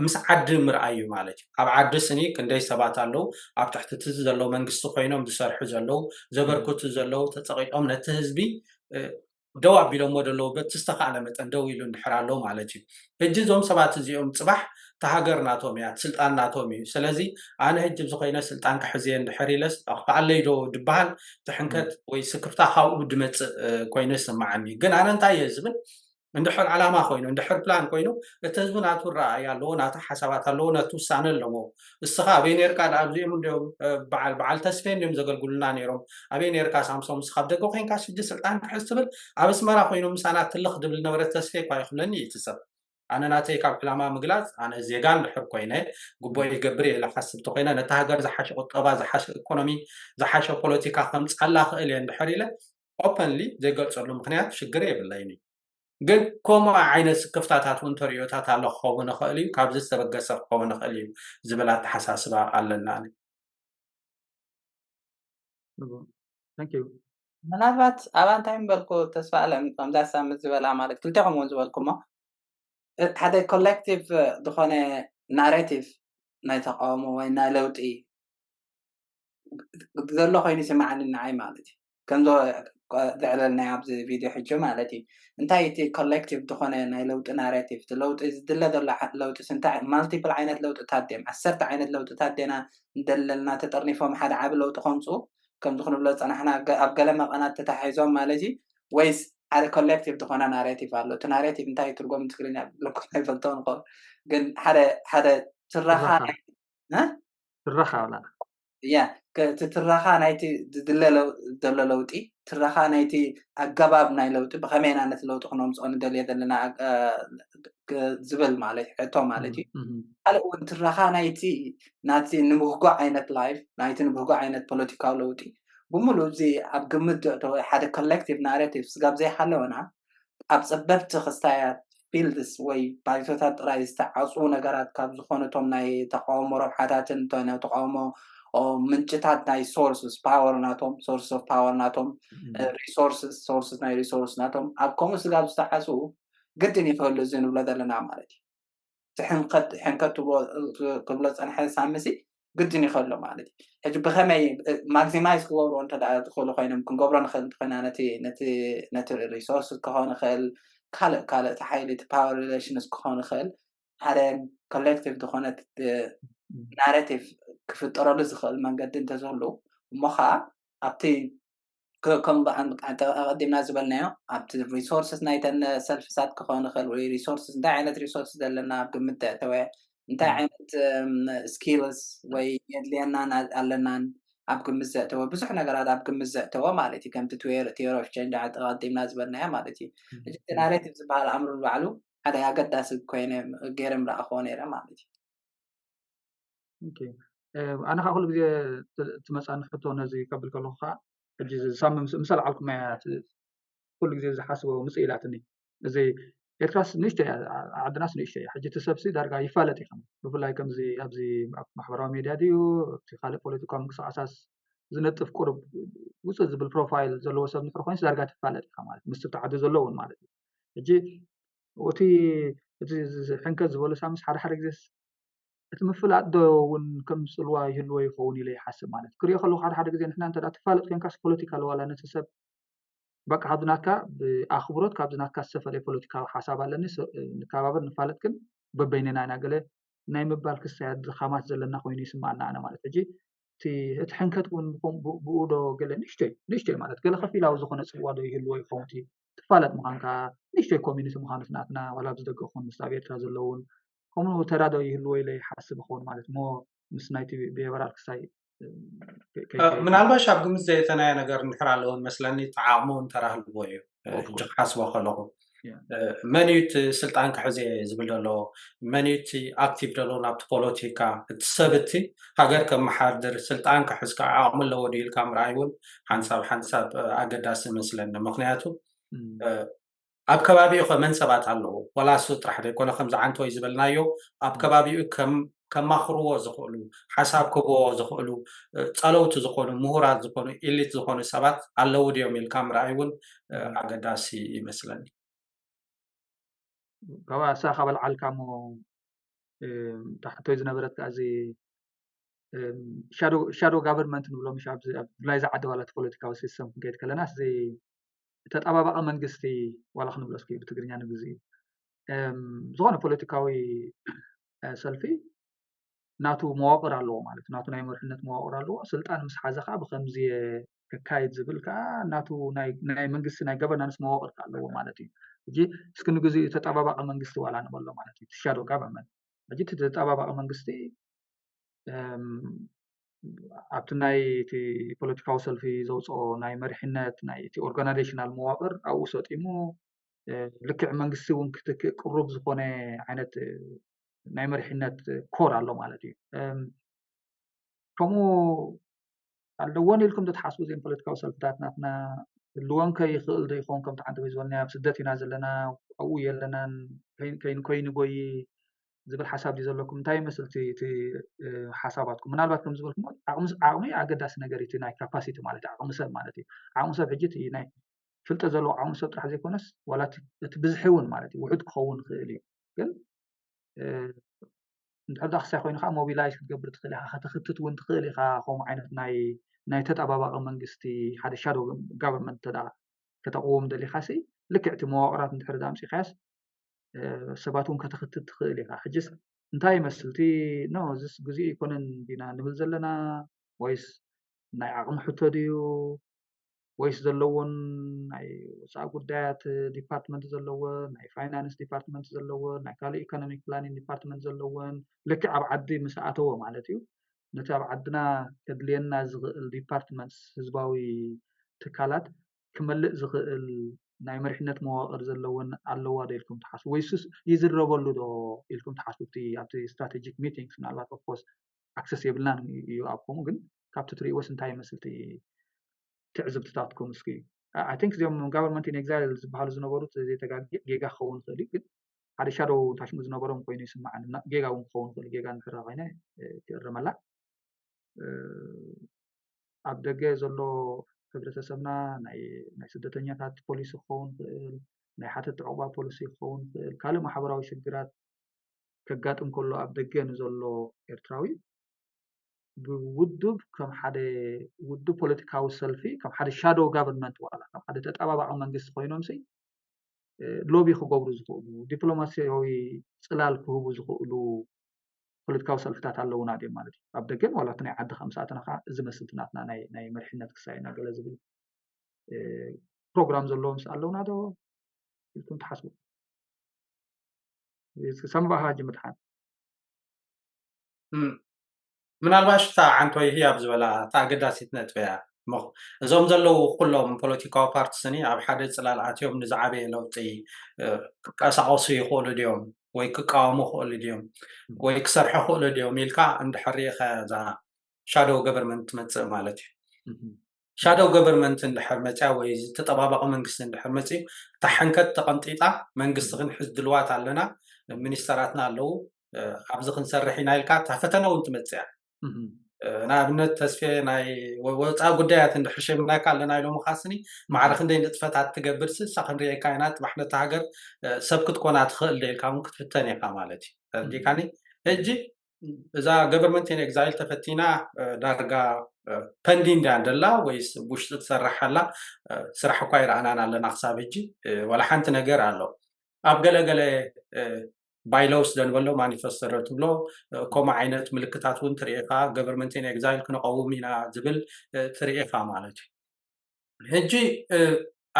ምስ ዓዲ ምርኣይ እዩ ማለት እዩ ኣብ ዓዲ ስኒ ክንደይ ሰባት ኣለዉ ኣብ ትሕቲ እቲ ዘሎ መንግስቲ ኮይኖም ዝሰርሑ ዘለዉ ዘበርክቱ ዘለዉ ተፀቂጦም ነቲ ህዝቢ ደው ኣቢሎሞ ዘለዉ በቲ ዝተካእለ መጠን ደው ኢሉ እንድሕር ኣሎ ማለት እዩ ሕጂ እዞም ሰባት እዚኦም ፅባሕ ተሃገር ናቶም እያ ስልጣን ናቶም እዩ ስለዚ ኣነ ሕጂ ብዝኮይነ ስልጣን ክሕዝየ እንድሕር ኢለስ ክኣለይ ዶ ድበሃል ትሕንከት ወይ ስክፍታ ካብኡ ድመፅእ ኮይኑ ይስማዓኒ ግን ኣነ እንታይ እየ ዝብል እንድሕር ዓላማ ኮይኑ እንድሕር ፕላን ኮይኑ እቲ ህዝቢ ናቱ ረኣይ ኣለዎ ናቱ ሓሳባት ኣለዎ ናቱ ውሳነ ኣለዎ እስኻ ኣበይ ነርካ ኣብዚኦም እንዲም በዓል በዓል ተስፌ እንዲም ዘገልግሉና ነይሮም ኣበይ ነርካ ሳምሶም ምስ ካብ ደገ ኮይንካ ሽጂ ስልጣን ክሕዝ ትብል ኣብ ኣስመራ ኮይኑ ምሳና ትልኽ ድብል ነበረ ተስፌ እኳ ይኽብለኒ እዩ እቲ ሰብ ኣነ ናተይ ካብ ዕላማ ምግላፅ፣ ኣነ ዜጋ እንድሕር ኮይነ፣ ጉቦ ይገብር እየ ኢለ ሓስብ ተኮይነ፣ ነታ ሃገር ዝሓሸ ቁጠባ፣ ዝሓሸ ኢኮኖሚ፣ ዝሓሸ ፖለቲካ ከምፃላ ክእል እየ እንድሕር ኢለ፣ ኦፐንሊ ዘይገልፀሉ ምክንያት ሽግር የብለይን እዩ። ግን ከምኡ ዓይነት ስክፍታታት እውን ተርእዮታት ኣሎ ክኸውን ይኽእል እዩ፣ ካብዚ ዝተበገሰ ክኸውን ይኽእል እዩ ዝብል ኣተሓሳስባ ኣለና። ምናልባት ኣብኣ እንታይ ምበልኩ፣ ተስፋ ኣለም ከምዛ ሳምንት ዝበላ ማለት ክልቴኹም እውን ዝበልኩሞ፣ ሓደ ኮሌክቲቭ ዝኾነ ናሬቲቭ ናይ ተቃውሞ ወይ ናይ ለውጢ ዘሎ ኮይኑ ይስምዓኒ ንዓይ ማለት እዩ። ከምዞ ዘዕለልናዮ ኣብዚ ቪድዮ ሕጂ ማለት እዩ። እንታይ እቲ ኮሌክቲቭ ዝኾነ ናይ ለውጢ ናሬቲቭ፣ እቲ ለውጢ ዝድለ ዘሎ ለውጢ ስንታይ ማልቲፕል ዓይነት ለውጥታት ድም ዓሰርተ ዓይነት ለውጥታት ዴና እንደለልና ተጠርኒፎም ሓደ ዓቢ ለውጢ ከምፁ ከምዚ ክንብሎ ዝፀናሕና ኣብ ገለ መቐናት ተታሒዞም ማለት እዩ። ወይስ ሓደ ኮሌክቲቭ ዝኾነ ናሬቲቭ ኣሎ? እቲ ናሬቲቭ እንታይ ትርጎም ትግርኛ ብለኩም ኣይፈልጦ ንኸ ግን ሓደ ሓደ ትራኻ ትራኻ ናይቲ እ? ትራኻ ብላ። ያ እቲ ትራኻ ናይቲ ዝድለ ለው- ዘሎ ለውጢ፣ ትራኻ ናይቲ ኣገባብ ናይ ለውጢ፣ ብኸመይ ኢና ነቲ ለውጢ ክነምፅኦ ንደልዮ ዘለና ኣግ- እ፣ ክ- ዝብል ማለት ሕቶ ማለት እዩ። እም፣ እም። ካልእ እውን ትራኻ ናይቲ ናቲ ንብህጎ ዓይነት ላይፍ ናይቲ ንብህጎ ዓይነት ፖለቲካዊ ለውጢ ብምሉእ እዚ ኣብ ግምት ዘእተወ ሓደ ኮሌክቲቭ ናሬቲቭ ስጋብ ዘይሃለወና ኣብ ጸበብቲ ክስታያት ፊልድስ ወይ ባይቶታት ጥራይ ዝተዓጽዉ ነገራት ካብ ዝኾኑ እቶም ናይ ተቃውሞ ረብሓታትን እቶ ናይ ተቃውሞ ኦ፣ ምንጭታት ናይ ሶርስስ ፓወር ናቶም ሶርስ ኦፍ ፓወር ናቶም እም። ሪሶርስስ ሶርስስ ናይ ሪሶርስ ናቶም ኣብ ከምኡ ስጋብ ዝተዓጽዉ ግድን ይኽእሉ እዚ ንብሎ ዘለና ማለት እዩ። እቲ ሕንከት ሕንከት ትብሎ ክብሎ ዝጸንሐ ሳምሲ ግድን ይኸሎ ማለት እዩ። ሕጂ ብኸመይ ማክሲማይዝ ክገብርዎ እንተ ደኣ ዝኽእሉ ኮይኖም ክንገብሮ ንኽእል እንተኾይና ነቲ ነቲ ነቲ ሪሶርስ ክኸውን ይኽእል ካልእ ካልእ እቲ ሓይሊ እቲ ፓወር ሪሌሽንስ ክኸውን ይኽእል ሓደ ኮሌክቲቭ ዝኾነ ናሬቲቭ ክፍጠረሉ ዝኽእል መንገዲ እንተዝህሉ እሞ ከዓ ኣብቲ ከም ኣቐዲምና ዝበልናዮ ኣብቲ ሪሶርስስ ናይተን ሰልፍሳት ክኸውን ይኽእል ወይ ሪሶርስስ እንታይ ዓይነት ሪሶርስ ዘለና ኣብ ግምት ተእተወ እንታይ ዓይነት ስኪልስ ወይ የድልየና ኣለናን ኣብ ግምት ዘእተወ ብዙሕ ነገራት ኣብ ግምት ዘእተወ ማለት እዩ ከምቲ ቲዮሪ ኦፍ ቸንጅ ኣቐዲምና ዝበልናዮ ማለት እዩ እቲ ናሬቲቭ ዝበሃል ኣምሩ ባዕሉ ሓደ ኣገዳሲ ኮይነ ገይረ ምረኣኽዎ ነይረ ማለት እዩ ኣነ ከዓ ኩሉ ግዜ ትመፃኒ ሕቶ ነዚ ከብል ከለኩ ከዓ ሕጂ ሳሚ ምስ ኣለዓልኩማያ ኩሉ ግዜ ዝሓስቦ ምፅእ ኢላትኒ እዚ ኤርትራስ ንእሽተይ ዓድናስ ንእሽተይ ሕጂ እቲ ሰብሲ ዳርጋ ይፋለጥ እዩ ብፍላይ ከምዚ ኣብዚ ኣብ ማሕበራዊ ሜድያ ድዩ እቲ ካልእ ፖለቲካዊ ምንቅስቃሳት ዝነጥፍ ቁሩብ ውፅእ ዝብል ፕሮፋይል ዘለዎ ሰብ ንሕር ኮይንስ ዳርጋ ትፋለጥ ኢካ ማለት ምስ እቲ ዓዲ ዘሎ እውን ማለት እዩ ሕጂ እቲ እቲ ሕንከት ዝበሉ ሳምስ ሓደ ሓደ ግዜስ እቲ ምፍላጥ ዶ እውን ከም ፅልዋ ይህልዎ ይኸውን ኢለ ይሓስብ ማለት ክሪኦ ከለኩ ሓደ ሓደ ግዜ ንሕና እንተ ትፋለጥ ኮንካስ ፖለቲካ ኣለዋላ ነቲ ሰብ በቃ ካብዚ ናትካ ብኣኽብሮት ካብዚ ናትካ ዝተፈለየ ፖለቲካዊ ሓሳብ ኣለኒ ንከባበር ንፋለጥ ግን በበይንና ኢና ገለ ናይ ምባል ክስታያት ድኻማት ዘለና ኮይኑ ይስምዓና ኣነ ማለት ሕጂ እቲ ሕንከት እውን ብኡ ዶ ገለ ንእሽተይ ንእሽተይ ማለት ገለ ከፊላዊ ዝኾነ ፅልዋ ዶ ይህልዎ ይኸውን ትፋለጥ ምዃንካ ንእሽተይ ኮሚኒቲ ምዃኑ ናትና ዋላ ኣብዚ ደገ ኹን ምስ ኣብ ኤርትራ ዘለውን ከምኡ ተራ ዶ ይህልዎ ኢለ ይሓስብ ይኸውን ማለት ሞ ምስ ናይቲ ብሄበራል ክሳይ ምናልባሽ ኣብ ግምት ዘየተናየ ነገር እንድሕር ኣለዎ መስለኒ ተዓቕሙ እንተራህልዎ እዩ ሕጂ ክሓስቦ ከለኹ መን እዩ እቲ ስልጣን ክሕዘ ዝብል ዘሎ መን እዩ እቲ ኣክቲቭ ዘሎ ናብቲ ፖለቲካ እቲ ሰብ እቲ ሃገር ከመሓድር ስልጣን ክሕዝ ከዓ ዓቕሚ ኣለዎ ድዩ ኢልካ ምርኣይ እውን ሓንሳብ ሓንሳብ ኣገዳሲ መስለኒ ምክንያቱ ኣብ ከባቢኡ ከ መን ሰባት ኣለዉ ዋላ እሱ ጥራሕ ዘይኮነ ከምዚ ዓንተወይ ዝበልናዮ ኣብ ከባቢኡ ከማኽርዎ ዝኽእሉ ሓሳብ ክህብዎ ዝኽእሉ ፀለውቲ ዝኾኑ ምሁራት ዝኾኑ ኢሊት ዝኾኑ ሰባት ኣለዉ ድዮም ኢልካ ምርኣይ እውን ኣገዳሲ ይመስለኒ ካብኣ እሳ ካብ ኣልዓልካ ሞ ታሕቶይ ዝነበረት ከዚ ሻዶ ጋቨርንመንት ንብሎ ምሽ ብፍላይ ዝዓዲ ዋላ ፖለቲካዊ ሲስተም ክንከይድ ከለና ተጣባባቂ መንግስቲ ዋላ ክንብሎ እስኪ ብትግርኛ ንግዚ እዩ ዝኾነ ፖለቲካዊ ሰልፊ ናቱ መዋቅር ኣለዎ ማለት ናቱ ናይ መርሕነት መዋቅር ኣለዎ ስልጣን ምስ ሓዘ ከዓ ብከምዚ ክካየድ ዝብል ከዓ ናቱ ናይ መንግስቲ ናይ ገቨርናንስ መዋቅር ኣለዎ ማለት እዩ ሕጂ እስኪ ንግዜኡ ተጠባባቂ መንግስቲ ዋላ ንበሎ ማለት እዩ ትሻዶ ጋቨርንመንት ሕጂ ተጠባባቂ መንግስቲ ኣብቲ ናይ እቲ ፖለቲካዊ ሰልፊ ዘውፅኦ ናይ መሪሕነት ናይ እቲ ኦርጋናይዜሽናል መዋቅር ኣብኡ ሰጢሙ ልክዕ መንግስቲ እውን ክትክእ ቅሩብ ዝኾነ ዓይነት ናይ መሪሕነት ኮር ኣሎ ማለት እዩ። ከምኡ ኣለዎን ኢልኩም ትሓስቡ እዚኦም ፖለቲካዊ ሰልፍታት ናትና ህልወን ከይኽእል ዶ ይኸውን? ከምቲ ዓንተ ዝበልና ኣብ ስደት ኢና ዘለና፣ ኣብኡ የለናን፣ ከይንኮይንጎይ ዝብል ሓሳብ ድዩ ዘለኩም? እንታይ ይመስል እቲ ሓሳባትኩም? ምናልባት ከም ዝበልኩም ዓቕሚ ኣገዳሲ ነገር እቲ ናይ ካፓሲቲ ማለት ዓቕሚ ሰብ ማለት እዩ። ዓቕሚ ሰብ ሕጂ እቲ ናይ ፍልጠት ዘለዎ ዓቕሚ ሰብ ጥራሕ ዘይኮነስ ዋላ እቲ ብዝሒ እውን ማለት እዩ ውሑድ ክኸውን ይኽእል እዩ። ግን እንድሕር ዳ ክሳይ ኮይኑ ከዓ ሞቢላይዝ ክትገብር ትኽእል ኢኻ፣ ከተኽትት እውን ትኽእል ኢኻ። ከምኡ ዓይነት ናይ ናይ ተጣባባቂ መንግስቲ ሓደ ሻዶ ጋቨርንመንት እንተ ከተቕውም ደሊኻ ሲ ልክዕ እቲ መዋቕራት እንድሕር ዳ ኣምፂኻያስ ሰባት እውን ከተኽትት ትኽእል ኢኻ። ሕጅስ እንታይ ይመስል እቲ ኖ እዚስ ግዜኡ ኣይኮነን ዲና ንብል ዘለና ወይስ ናይ ዓቕሚ ሕቶ ድዩ ወይስ ዘለዎን ናይ ወፃኢ ጉዳያት ዲፓርትመንት ዘለዎን ናይ ፋይናንስ ዲፓርትመንት ዘለዎን ናይ ካልእ ኢኮኖሚክ ፕላኒንግ ዲፓርትመንት ዘለዎን ልክዕ ኣብ ዓዲ ምስ ኣተዎ ማለት እዩ ነቲ ኣብ ዓድና ከድልየና ዝኽእል ዲፓርትመንትስ ህዝባዊ ትካላት ክመልእ ዝኽእል ናይ መሪሕነት መዋቕር ዘለወን ኣለዋ ዶ ኢልኩም ትሓስቡ? ወይስስ ይዝረበሉ ዶ ኢልኩም ትሓስቡ? ኣብቲ ስትራቴጂክ ሚቲንግስ ምናልባት ኦፍኮርስ ኣክሰስ የብልናን እዩ ኣብ ከምኡ ግን ካብቲ ትሪእዎስ እንታይ ይመስል ትዕዝብትታትኩም እስኪ? I think እዚኦም government in exile ዝበሃሉ ዝነበሩት ዘይተጋጊ ጌጋ ክኸውን ይኽእል እዩ ግን ሓደ ሻዶው ታሽሙ ዝነበሮም ኮይኑ ይስምዓኒ። ጌጋ እውን ክኸውን ይኽእል፣ ጌጋ እንድሕር ኮይነ ክእረመላ። ኣብ ደገ ዘሎ ሕብረተሰብና ናይ ስደተኛታት ፖሊሲ ክኸውን ይኽእል፣ ናይ ሓተት ዕቑባ ፖሊሲ ክኸውን ይኽእል፣ ካልእ ማሕበራዊ ሽግራት ከጋጥም ከሎ ኣብ ደገ ንዘሎ ኤርትራዊ ብውድብ ከም ሓደ ውድብ ፖለቲካዊ ሰልፊ ከም ሓደ ሻዶው ጋቨርንመንት ዋላ ከም ሓደ ተጠባባቂ መንግስቲ ኮይኖም ሲ ሎቢ ክገብሩ ዝኽእሉ ዲፕሎማሲያዊ ፅላል ክህቡ ዝኽእሉ ፖለቲካዊ ሰልፍታት ኣለውና ድዮም ማለት እዩ ኣብ ደገን ዋላ እቲ ናይ ዓዲ ከም ሰኣተና ከዓ እዚ መስልቲ ናትና ናይ መርሕነት ክሳየና ገለ ዝብል ፕሮግራም ዘለዎም ስ ኣለውና ዶ ኢልኩም ትሓስቡ ሰምባኻ ጅምር ሓን ምናልባሽ እታ ዓንቶይ ህያብ ዝበላ እታ ኣገዳሲት ነጥቢ እያ እዞም ዘለዉ ኩሎም ፖለቲካዊ ፓርቲስኒ ኣብ ሓደ ፅላል ኣትዮም ንዝዓበየ ለውጢ ክቀሳቀሱ ይኽእሉ ድዮም ወይ ክቃወሙ ይኽእሉ ድዮም ወይ ክሰርሑ ይኽእሉ ድዮም ኢልካ እንድሕር ሪኢኻ እዛ ሻዶው ገቨርንመንት ትመፅእ ማለት እዩ ሻዶው ገቨርንመንት እንድሕር መፅያ ወይ ተጠባባቂ መንግስቲ እንድሕር መፅዩ እታ ሕንከት ተቐንጢጣ መንግስቲ ክንሕዝ ድልዋት ኣለና ሚኒስተራትና ኣለዉ ኣብዚ ክንሰርሕ ኢና ኢልካ እታ ፈተነ እውን ትመፅያ ንኣብነት ተስፌ ናይ ወፃኢ ጉዳያት እንድሕር ሸሚናካ ኣለና ኢሎም ካስኒ ማዕረ ክንደይ ንጥፈታት ትገብር ስሳ ክንሪኤካ ኢና ፅባሕ ነቲ ሃገር ሰብ ክትኮና ትኽእል ዶ ኢልካ እውን ክትፍተን ኢኻ ማለት እዩ ተረዲካኒ ሕጂ እዛ ገቨርንመንት ን ኤግዛይል ተፈቲና ዳርጋ ፐንዲንግ ድያ እንደላ ወይስ ውሽጢ ትሰርሕ ኣላ ስራሕ እኳ ይረኣናን ኣለና ክሳብ ሕጂ ዋላ ሓንቲ ነገር ኣሎ ኣብ ገለገለ ባይሎውስ ደንበሎ ማኒፈስቶ ዶ ትብሎ ከምኡ ዓይነት ምልክታት እውን ትርኢ ኢኻ ገቨርንመንት ን ኤግዛይል ክነቐውም ኢና ዝብል ትርኢ ኢኻ ማለት እዩ ሕጂ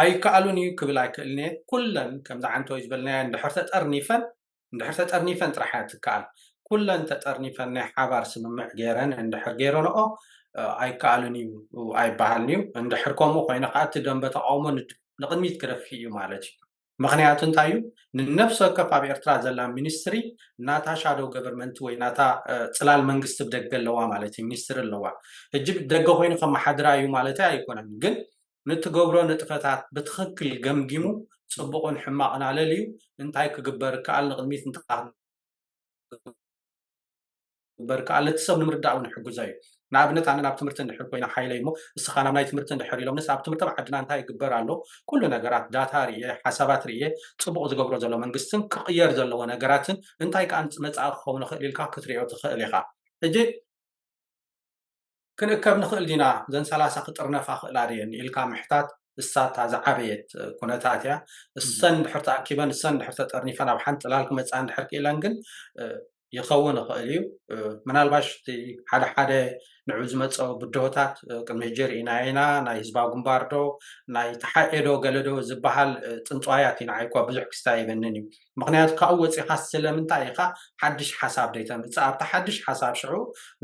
ኣይከኣሉን እዩ ክብል ኣይክእልን እየ ኩለን ከምዚ ዓንተወይ ዝበልናዮ እንድሕር ተጠርኒፈን እንድሕር ተጠርኒፈን ጥራሕ እያ ትከኣል ኩለን ተጠርኒፈን ናይ ሓባር ስምምዕ ገይረን እንድሕር ገይረንኦ ኣይከኣሉን እዩ ኣይበሃልን እዩ እንድሕር ከምኡ ኮይኑ ከዓ እቲ ደንበ ተቃውሞ ንቅድሚት ክደፊ እዩ ማለት እዩ ምክንያቱ እንታይ እዩ ንነፍሲ ወከፍ ኣብ ኤርትራ ዘላ ሚኒስትሪ ናታ ሻዶ ገቨርንመንት ወይ ናታ ፅላል መንግስቲ ብደገ ኣለዋ ማለት እዩ ሚኒስትሪ ኣለዋ ሕጂ ብደገ ኮይኑ ከመሓድራ እዩ ማለት ኣይኮነን ግን ንትገብሮ ንጥፈታት ብትኽክል ገምጊሙ ፅቡቕን ሕማቕን ኣለልዩ እንታይ ክግበር ከኣል ንቕድሚት እንታይ ክግበር ከኣል እቲ ሰብ ንምርዳእ እውን ይሕግዞ እዩ ንኣብነት ኣነ ናብ ትምህርቲ እንድሕር ኮይና ሓይለ እሞ እስኻ ናብ ናይ ትምህርቲ እንድሕር ኢሎም ንስ ኣብ ትምህርቲ ዓድና እንታይ ይግበር ኣሎ ኩሉ ነገራት ዳታ ርየ ሓሳባት ርየ ፅቡቕ ዝገብሮ ዘሎ መንግስትን ክቕየር ዘለዎ ነገራትን እንታይ ከዓ መፅኣ ክኸውን ይኽእል ኢልካ ክትሪኦ ትኽእል ኢኻ ሕጂ ክንእከብ ንኽእል ዲና ዘን ሰላሳ ክጥርነፋ ክእላ ድየን ኢልካ ምሕታት እሳታ ዝዓበየት ኩነታት እያ እሰን ድሕር ተኣኪበን እሰን ድሕር ተጠርኒፈን ኣብ ሓንቲ ጥላል ክመፅኣ እንድሕር ክኢለን ግን ይኸውን ይኽእል እዩ ምናልባሽ እቲ ሓደ ሓደ ንዑ ዝመፀ ብድሆታት ቅድሚ ሕጂ ርኢናዮ ኢና ናይ ህዝባዊ ግንባር ዶ ናይ ተሓኤ ዶ ገለ ዶ ዝበሃል ፅንፅዋያት ኢና ዓይኳ ብዙሕ ክስታ ይበንን እዩ ምክንያቱ ካብኡ ወፂኻ ስለምንታይ ኢኻ ሓድሽ ሓሳብ ደይተምፅእ ኣብቲ ሓድሽ ሓሳብ ሽዑ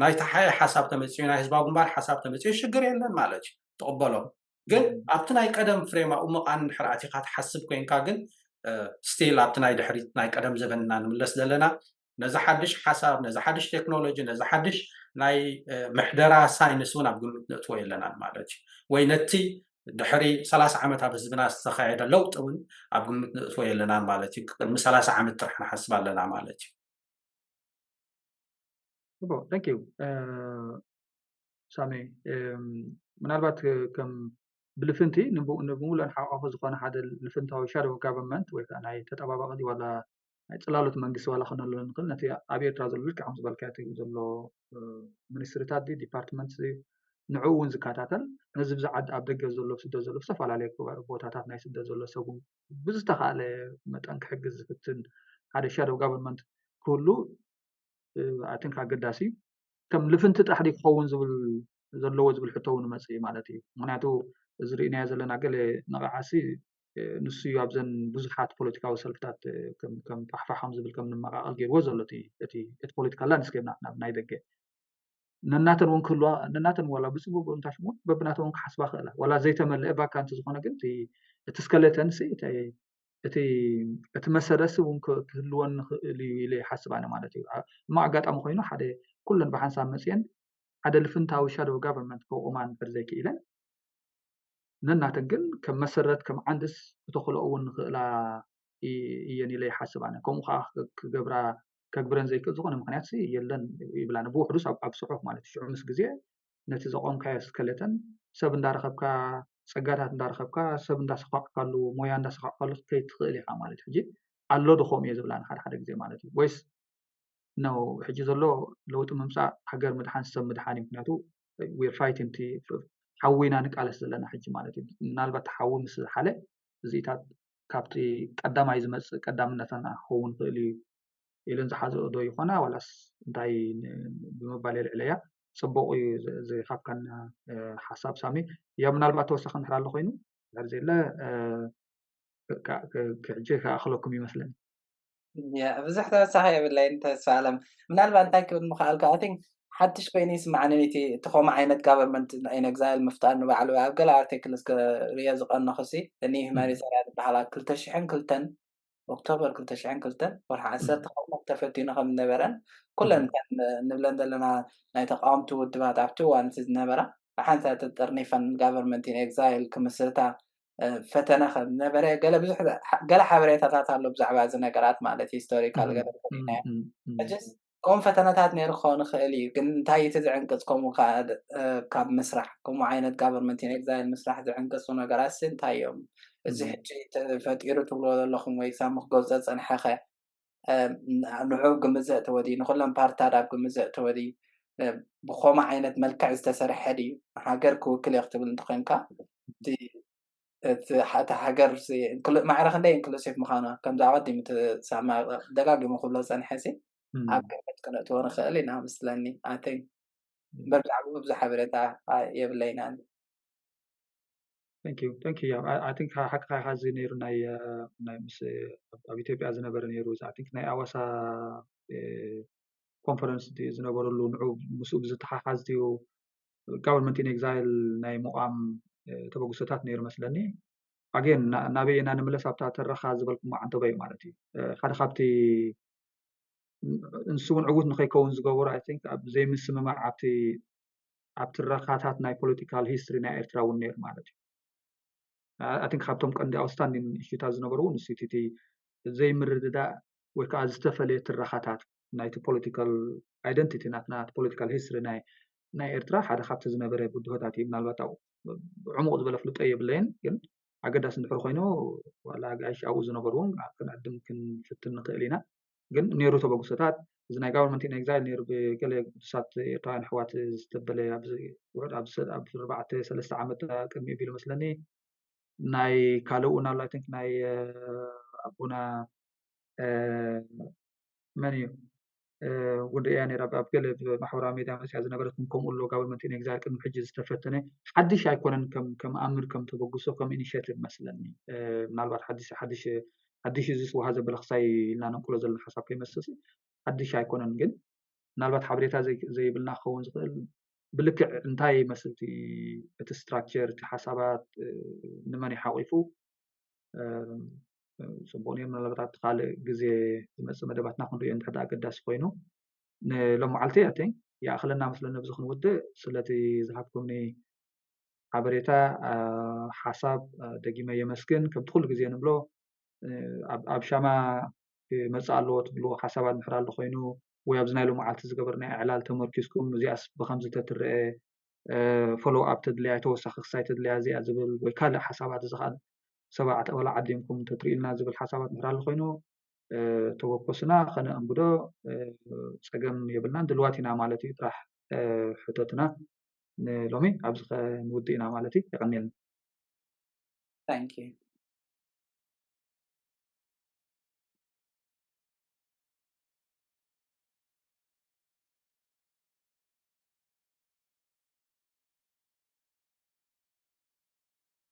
ናይ ተሓኤ ሓሳብ ተመፅኡ ናይ ህዝባዊ ግንባር ሓሳብ ተመፅኡ ሽግር የለን ማለት እዩ ትቕበሎ ግን ኣብቲ ናይ ቀደም ፍሬም ኣብኡ ምቓን እንድሕር ኣቲኻ ትሓስብ ኮይንካ ግን ስቲል ኣብቲ ናይ ድሕሪት ናይ ቀደም ዘበንና ንምለስ ዘለና፣ ነዚ ሓድሽ ሓሳብ፣ ነዚ ሓድሽ ቴክኖሎጂ፣ ነዚ ሓድሽ ናይ ምሕደራ ሳይንስ እውን ኣብ ግምት ነእትዎ የለናን ማለት እዩ። ወይ ነቲ ድሕሪ ሰላሳ ዓመት ኣብ ህዝብና ዝተኻየደ ለውጢ እውን ኣብ ግምት ነእትዎ የለናን ማለት እዩ። ቅድሚ ሰላሳ ዓመት ጥራሕ ንሓስብ ኣለና ማለት እዩ። Thank you ሳሚ። ምናልባት ከም ብልፍንቲ ንብምሉእን ሓቋፉ ዝኾነ ሓደ ልፍንታዊ shadow government ወይ ከዓ ናይ ተጠባባቂ ዋላ ናይ ፅላሎት መንግስቲ ዋላ ክንህሉ ንኽእል፣ ነቲ ኣብ ኤርትራ ዘሎ ልክዕ ከም ዝበልካ እቲ ዘሎ ሚኒስትሪታት ዲፓርትመንት ንዕኡ እውን ዝከታተል፣ ነዚ ብዛዕባ ኣብ ደገ ዘሎ ስደት ዘሎ ዝተፈላለዩ ቦታታት ናይ ስደት ዘሎ ሰብ ብዝተኻእለ መጠን ክሕግዝ ዝፍትን ሓደ shadow government ክህሉ ኣይ ቲንክ ኣገዳሲ እዩ። ከም ልፍንቲ ጥራሕ ድዩ ክኸውን ዝብል ዘለዎ ዝብል ሕቶ እውን መፅእ ማለት እዩ። ምክንያቱ እዚ ርኢናዮ ዘለና ገለ ነቓዓሲ ንሱ እዩ ኣብዘን ብዙሓት ፖለቲካዊ ሰልፍታት ከም ፋሕፋሕ ከም ዝብል ከም ንመቃቐል ገይርዎ ዘሎ እቲ ፖለቲካል ላንድስኬፕ ናብ ናይ ደገ ነናተን እውን ክህልዋ ነናተን ዋላ ብፅቡቅ እንታይ ሽሙ በብናተን እውን ክሓስባ ክእላ ዋላ ዘይተመልአ ባካንት ዝኾነ ግን እቲ ስከለተን እቲ እቲ መሰረሲ እውን ክህልወን ንኽእል እዩ ኢለ ይሓስብ ኣነ ማለት እዩ። እሞ ኣጋጣሚ ኮይኑ ሓደ ኩለን ብሓንሳብ መፅየን ሓደ ልፍንታዊ shadow government ከቁማ እንድሕር ዘይክኢለን ነናተን ግን ከም መሰረት ከም ዓንድስ ክተኽልኦ እውን ንኽእላ እየን ኢለ ይሓስብ ኣነ። ከምኡ ከዓ ክገብራ ከግብረን ዘይክእል ዝኾነ ምክንያት የለን ይብላ ብውሕዱስ ኣብ ፅሑፍ ማለት ሽዑ ምስ ግዜ ነቲ ዘቆምካዮ ስከለተን ሰብ እንዳረኸብካ ጸጋታት እንዳረኸብካ ሰብ እንዳሰኳዕካሉ ሞያ እንዳሰኳዕካሉ ክትከይድ ትኽእል ኢኻ ማለት ሕጂ ኣሎ ዶ ከምኡ እየ ዝብላ ንሓደ ሓደ ግዜ ማለት እዩ ወይስ ነው ሕጂ ዘሎ ለውጢ ምምፃእ ሃገር ምድሓን ሰብ ምድሓን እዩ ምክንያቱ we're fighting ሓዊ ኢና ንቃለስ ዘለና ሕጂ ማለት እዩ ምናልባት ሓዊ ምስ ዝሓለ እዚታት ካብቲ ቀዳማይ ዝመፅእ ቀዳምነትና ክኸውን ይኽእል እዩ ኢለን ዝሓዘኦ ዶ ይኾና ዋላስ እንታይ ብምባል የልዕለያ ፅቡቅ እዩ ዝካብካና ሓሳብ ሳሚ ያ ምናልባት ተወሳኺ እንድሕር ኣሎ ኮይኑ ድሕር ዘለ ሕጂ ክኣኽለኩም ይመስለኒ ብዙሕ ተወሳኺ የብለይን ተስፋ ኣለም ምናልባት እንታይ ክብል ምኽኣልካ ኣይ ሓድሽ ኮይኑ ይስማዓኒ እቲ እቲ ከምኡ ዓይነት ጋቨርንመንት ኢን ኤግዛይል ምፍጣር ንባዕሉ ኣብ ገለ ኣርቲክል እስከ ሪኦ ዝቀነኹ ሲ እኒ ሁማኒታርያ ዝበሃላ ክልተ ሽሕን ክልተን ኦክቶበር ክልተ ሽሕን ክልተን ወርሒ ዓሰርተ ከምኡ ተፈቲኑ ከም ዝነበረን ኩለን እተን ንብለን ዘለና ናይ ተቃወምቲ ውድባት ኣብቲ እዋን እቲ ዝነበራ ብሓንሳብ ተጠርኒፈን ጋቨርንመንት ኢን ኤግዛይል ክምስርታ ፈተነ ከም ዝነበረ ገለ ብዙሕ ገለ ሓበሬታታት ኣሎ ብዛዕባ እዚ ነገራት ማለት ሂስቶሪካል ገለ ተፈሊጥናዮ ሕጅስ ከምኡ ፈተነታት ነይሩ ክኸውን ይኽእል እዩ ግን እንታይ እቲ ዝዕንቅፅ ከምኡ ካብ ምስራሕ ከምኡ ዓይነት ጋቨርንመንት ኢን ኤግዛይል ምስራሕ ዝዕንቅፁ ነገራት ሲ እንታይ እዮም እዚ ሕጂ ተፈጢሩ ትብልዎ ዘለኹም ወይ ሳሚ ክገልፆ ዝፀንሐኸ ንዑ ግምት ዘእተወ ድዩ ንኩለን ፓርትታት ኣብ ግምት ዘእተወ ድዩ ብኮመ ዓይነት መልክዕ ዝተሰርሐ ድዩ ንሃገር ክውክል እየ ክትብል እንተኮንካ እቲ ሃገር ማዕረ ክንደይ ኢንክሉሲቭ ምዃና ከምዚ ኣቐዲሙ ሳማ ደጋጊሙ ክብሎ ዝፀንሐ ሲ ኣብ ግምት ክነእትዎ ንኽእል ኢና መስለኒ ኣይ ቲንክ እምበር ብዛዕባኡ ብዙሕ ሓበሬታ የብለይናን Thank you thank you yeah I, I think ሓቅኻ ኢኻ እዚ ነይሩ ናይ ናይ ምስ ኣብ ኢትዮጵያ ዝነበረ ነይሩ I think ናይ ኣዋሳ ኮንፈረንስ ዝነበረሉ ንዑ ምስኡ ብዝተሓሓዝ ድዩ ጋቨርንመንት ኢን ኤግዛይል ናይ ምቋም ተበግሶታት ነይሩ መስለኒ ኣጌን ናበይ ኢና ንምለስ ኣብታ ተረኻ ዝበልኩሞ ዓንተበ እዩ ማለት እዩ ሓደ ካብቲ ንሱ እውን ዕዉት ንከይከውን ዝገበሩ I think ኣብ ዘይምስምማዕ ኣብቲ ኣብ ትረኻታት ናይ ፖለቲካል ሂስትሪ ናይ ኤርትራ እውን ነይሩ ማለት እዩ I think ካብቶም ቀንዲ ኣውትስታንዲንግ ኢሹታት ዝነበሩ እውን ንሱ እቲ ዘይምርድዳእ ወይ ከዓ ዝተፈለየ ትረኻታት ናይቲ ፖለቲካል ኣይደንቲቲ ናትና ፖለቲካል ሂስትሪ ናይ ናይ ኤርትራ ሓደ ካብቲ ዝነበረ ብድሆታት እዩ ምናልባት ኣብኡ ዕሙቕ ዝበለ ፍልጦ የብለይን ግን ኣገዳሲ እንድሕር ኮይኑ ዋላ ኣጋይሽ ኣብኡ ዝነበሩ እውን ክንዕድም ክንፍትን ንኽእል ኢና ግን ነይሩ ተበግሶታት እዚ ናይ ጋቨርንመንት ኢን ኤግዛይል ነይሩ ብገለ ቅዱሳት ኤርትራውያን ኣሕዋት ዝተበለ ውዕድ ኣብ ኣርባዕተ ሰለስተ ዓመት ቅድሚ ቢሉ መስለኒ ናይ ካልእ እውን ኣሎ I think ናይ ኣቦና መን እዩ ወደያ ነራ ኣብ ገለ ማሕበራዊ ሜድያ መፅያ ዝነበረት ከምኡ ኣሎ ጋቨርንመንት ኢን ኤግዛይል ቅድሚ ሕጂ ዝተፈተነ ሓድሽ ኣይኮነን ከም ኣምር ከም ተበግሶ ከም ኢኒሽቲቭ መስለኒ ምናልባት ሓድሽ ሓድሽ ሓድሽ እዚ ስውሃ ዘበለ ክሳይ ኢልና ነንቅሎ ዘለና ሓሳብ ከይመስል ሓድሽ ኣይኮነን ግን ምናልባት ሓበሬታ ዘይብልና ክኸውን ዝኽእል ብልክዕ እንታይ ይመስል እቲ ስትራክቸር እቲ ሓሳባት ንመን ይሓቂፉ ጽቡቕ ነይሩ። ምናልባት ኣብቲ ካልእ ግዜ ዝመጽእ መደባትና ክንሪኦ እንድሕር ደኣ ኣገዳሲ ኮይኑ፣ ንሎም መዓልቲ ኣተይ ይኣኽለና መስለኒ ኣብዚ ክንውድእ። ስለቲ ዝሃብኩምኒ ሓበሬታ፣ ሓሳብ ደጊመ የመስግን። ከምቲ ኩሉ ግዜ ንብሎ፣ ኣብ ሻማ ክመጽእ ኣለዎ ትብልዎ ሓሳባት እንድሕር ኣሎ ኮይኑ፣ ወይ ኣብዚ ናይ ሎም መዓልቲ ዝገበርናዮ ዕላል ተመርኪዝኩም፣ እዚኣስ ብኸምዚ ተትረአ፣ ፎሎ ኣፕ ተድልያ፣ ተወሳኺ ክሳይ ተድልያ እዚኣ ዝብል፣ ወይ ካልእ ሓሳባት፣ እዚ ኸኣ ሰባት ወላ ዓዲምኩም ተትርእዩልና ዝብል ሓሳባት እንድሕር ኣሎ ኮይኑ፣ ተበኮስና ኸነእንግዶ ጸገም የብልናን፣ ድልዋት ኢና ማለት እዩ። ጥራሕ ሕቶትና ንሎሚ ኣብዚ ኸንውድእ ኢና ማለት እዩ። የቐንየልና። Thank you።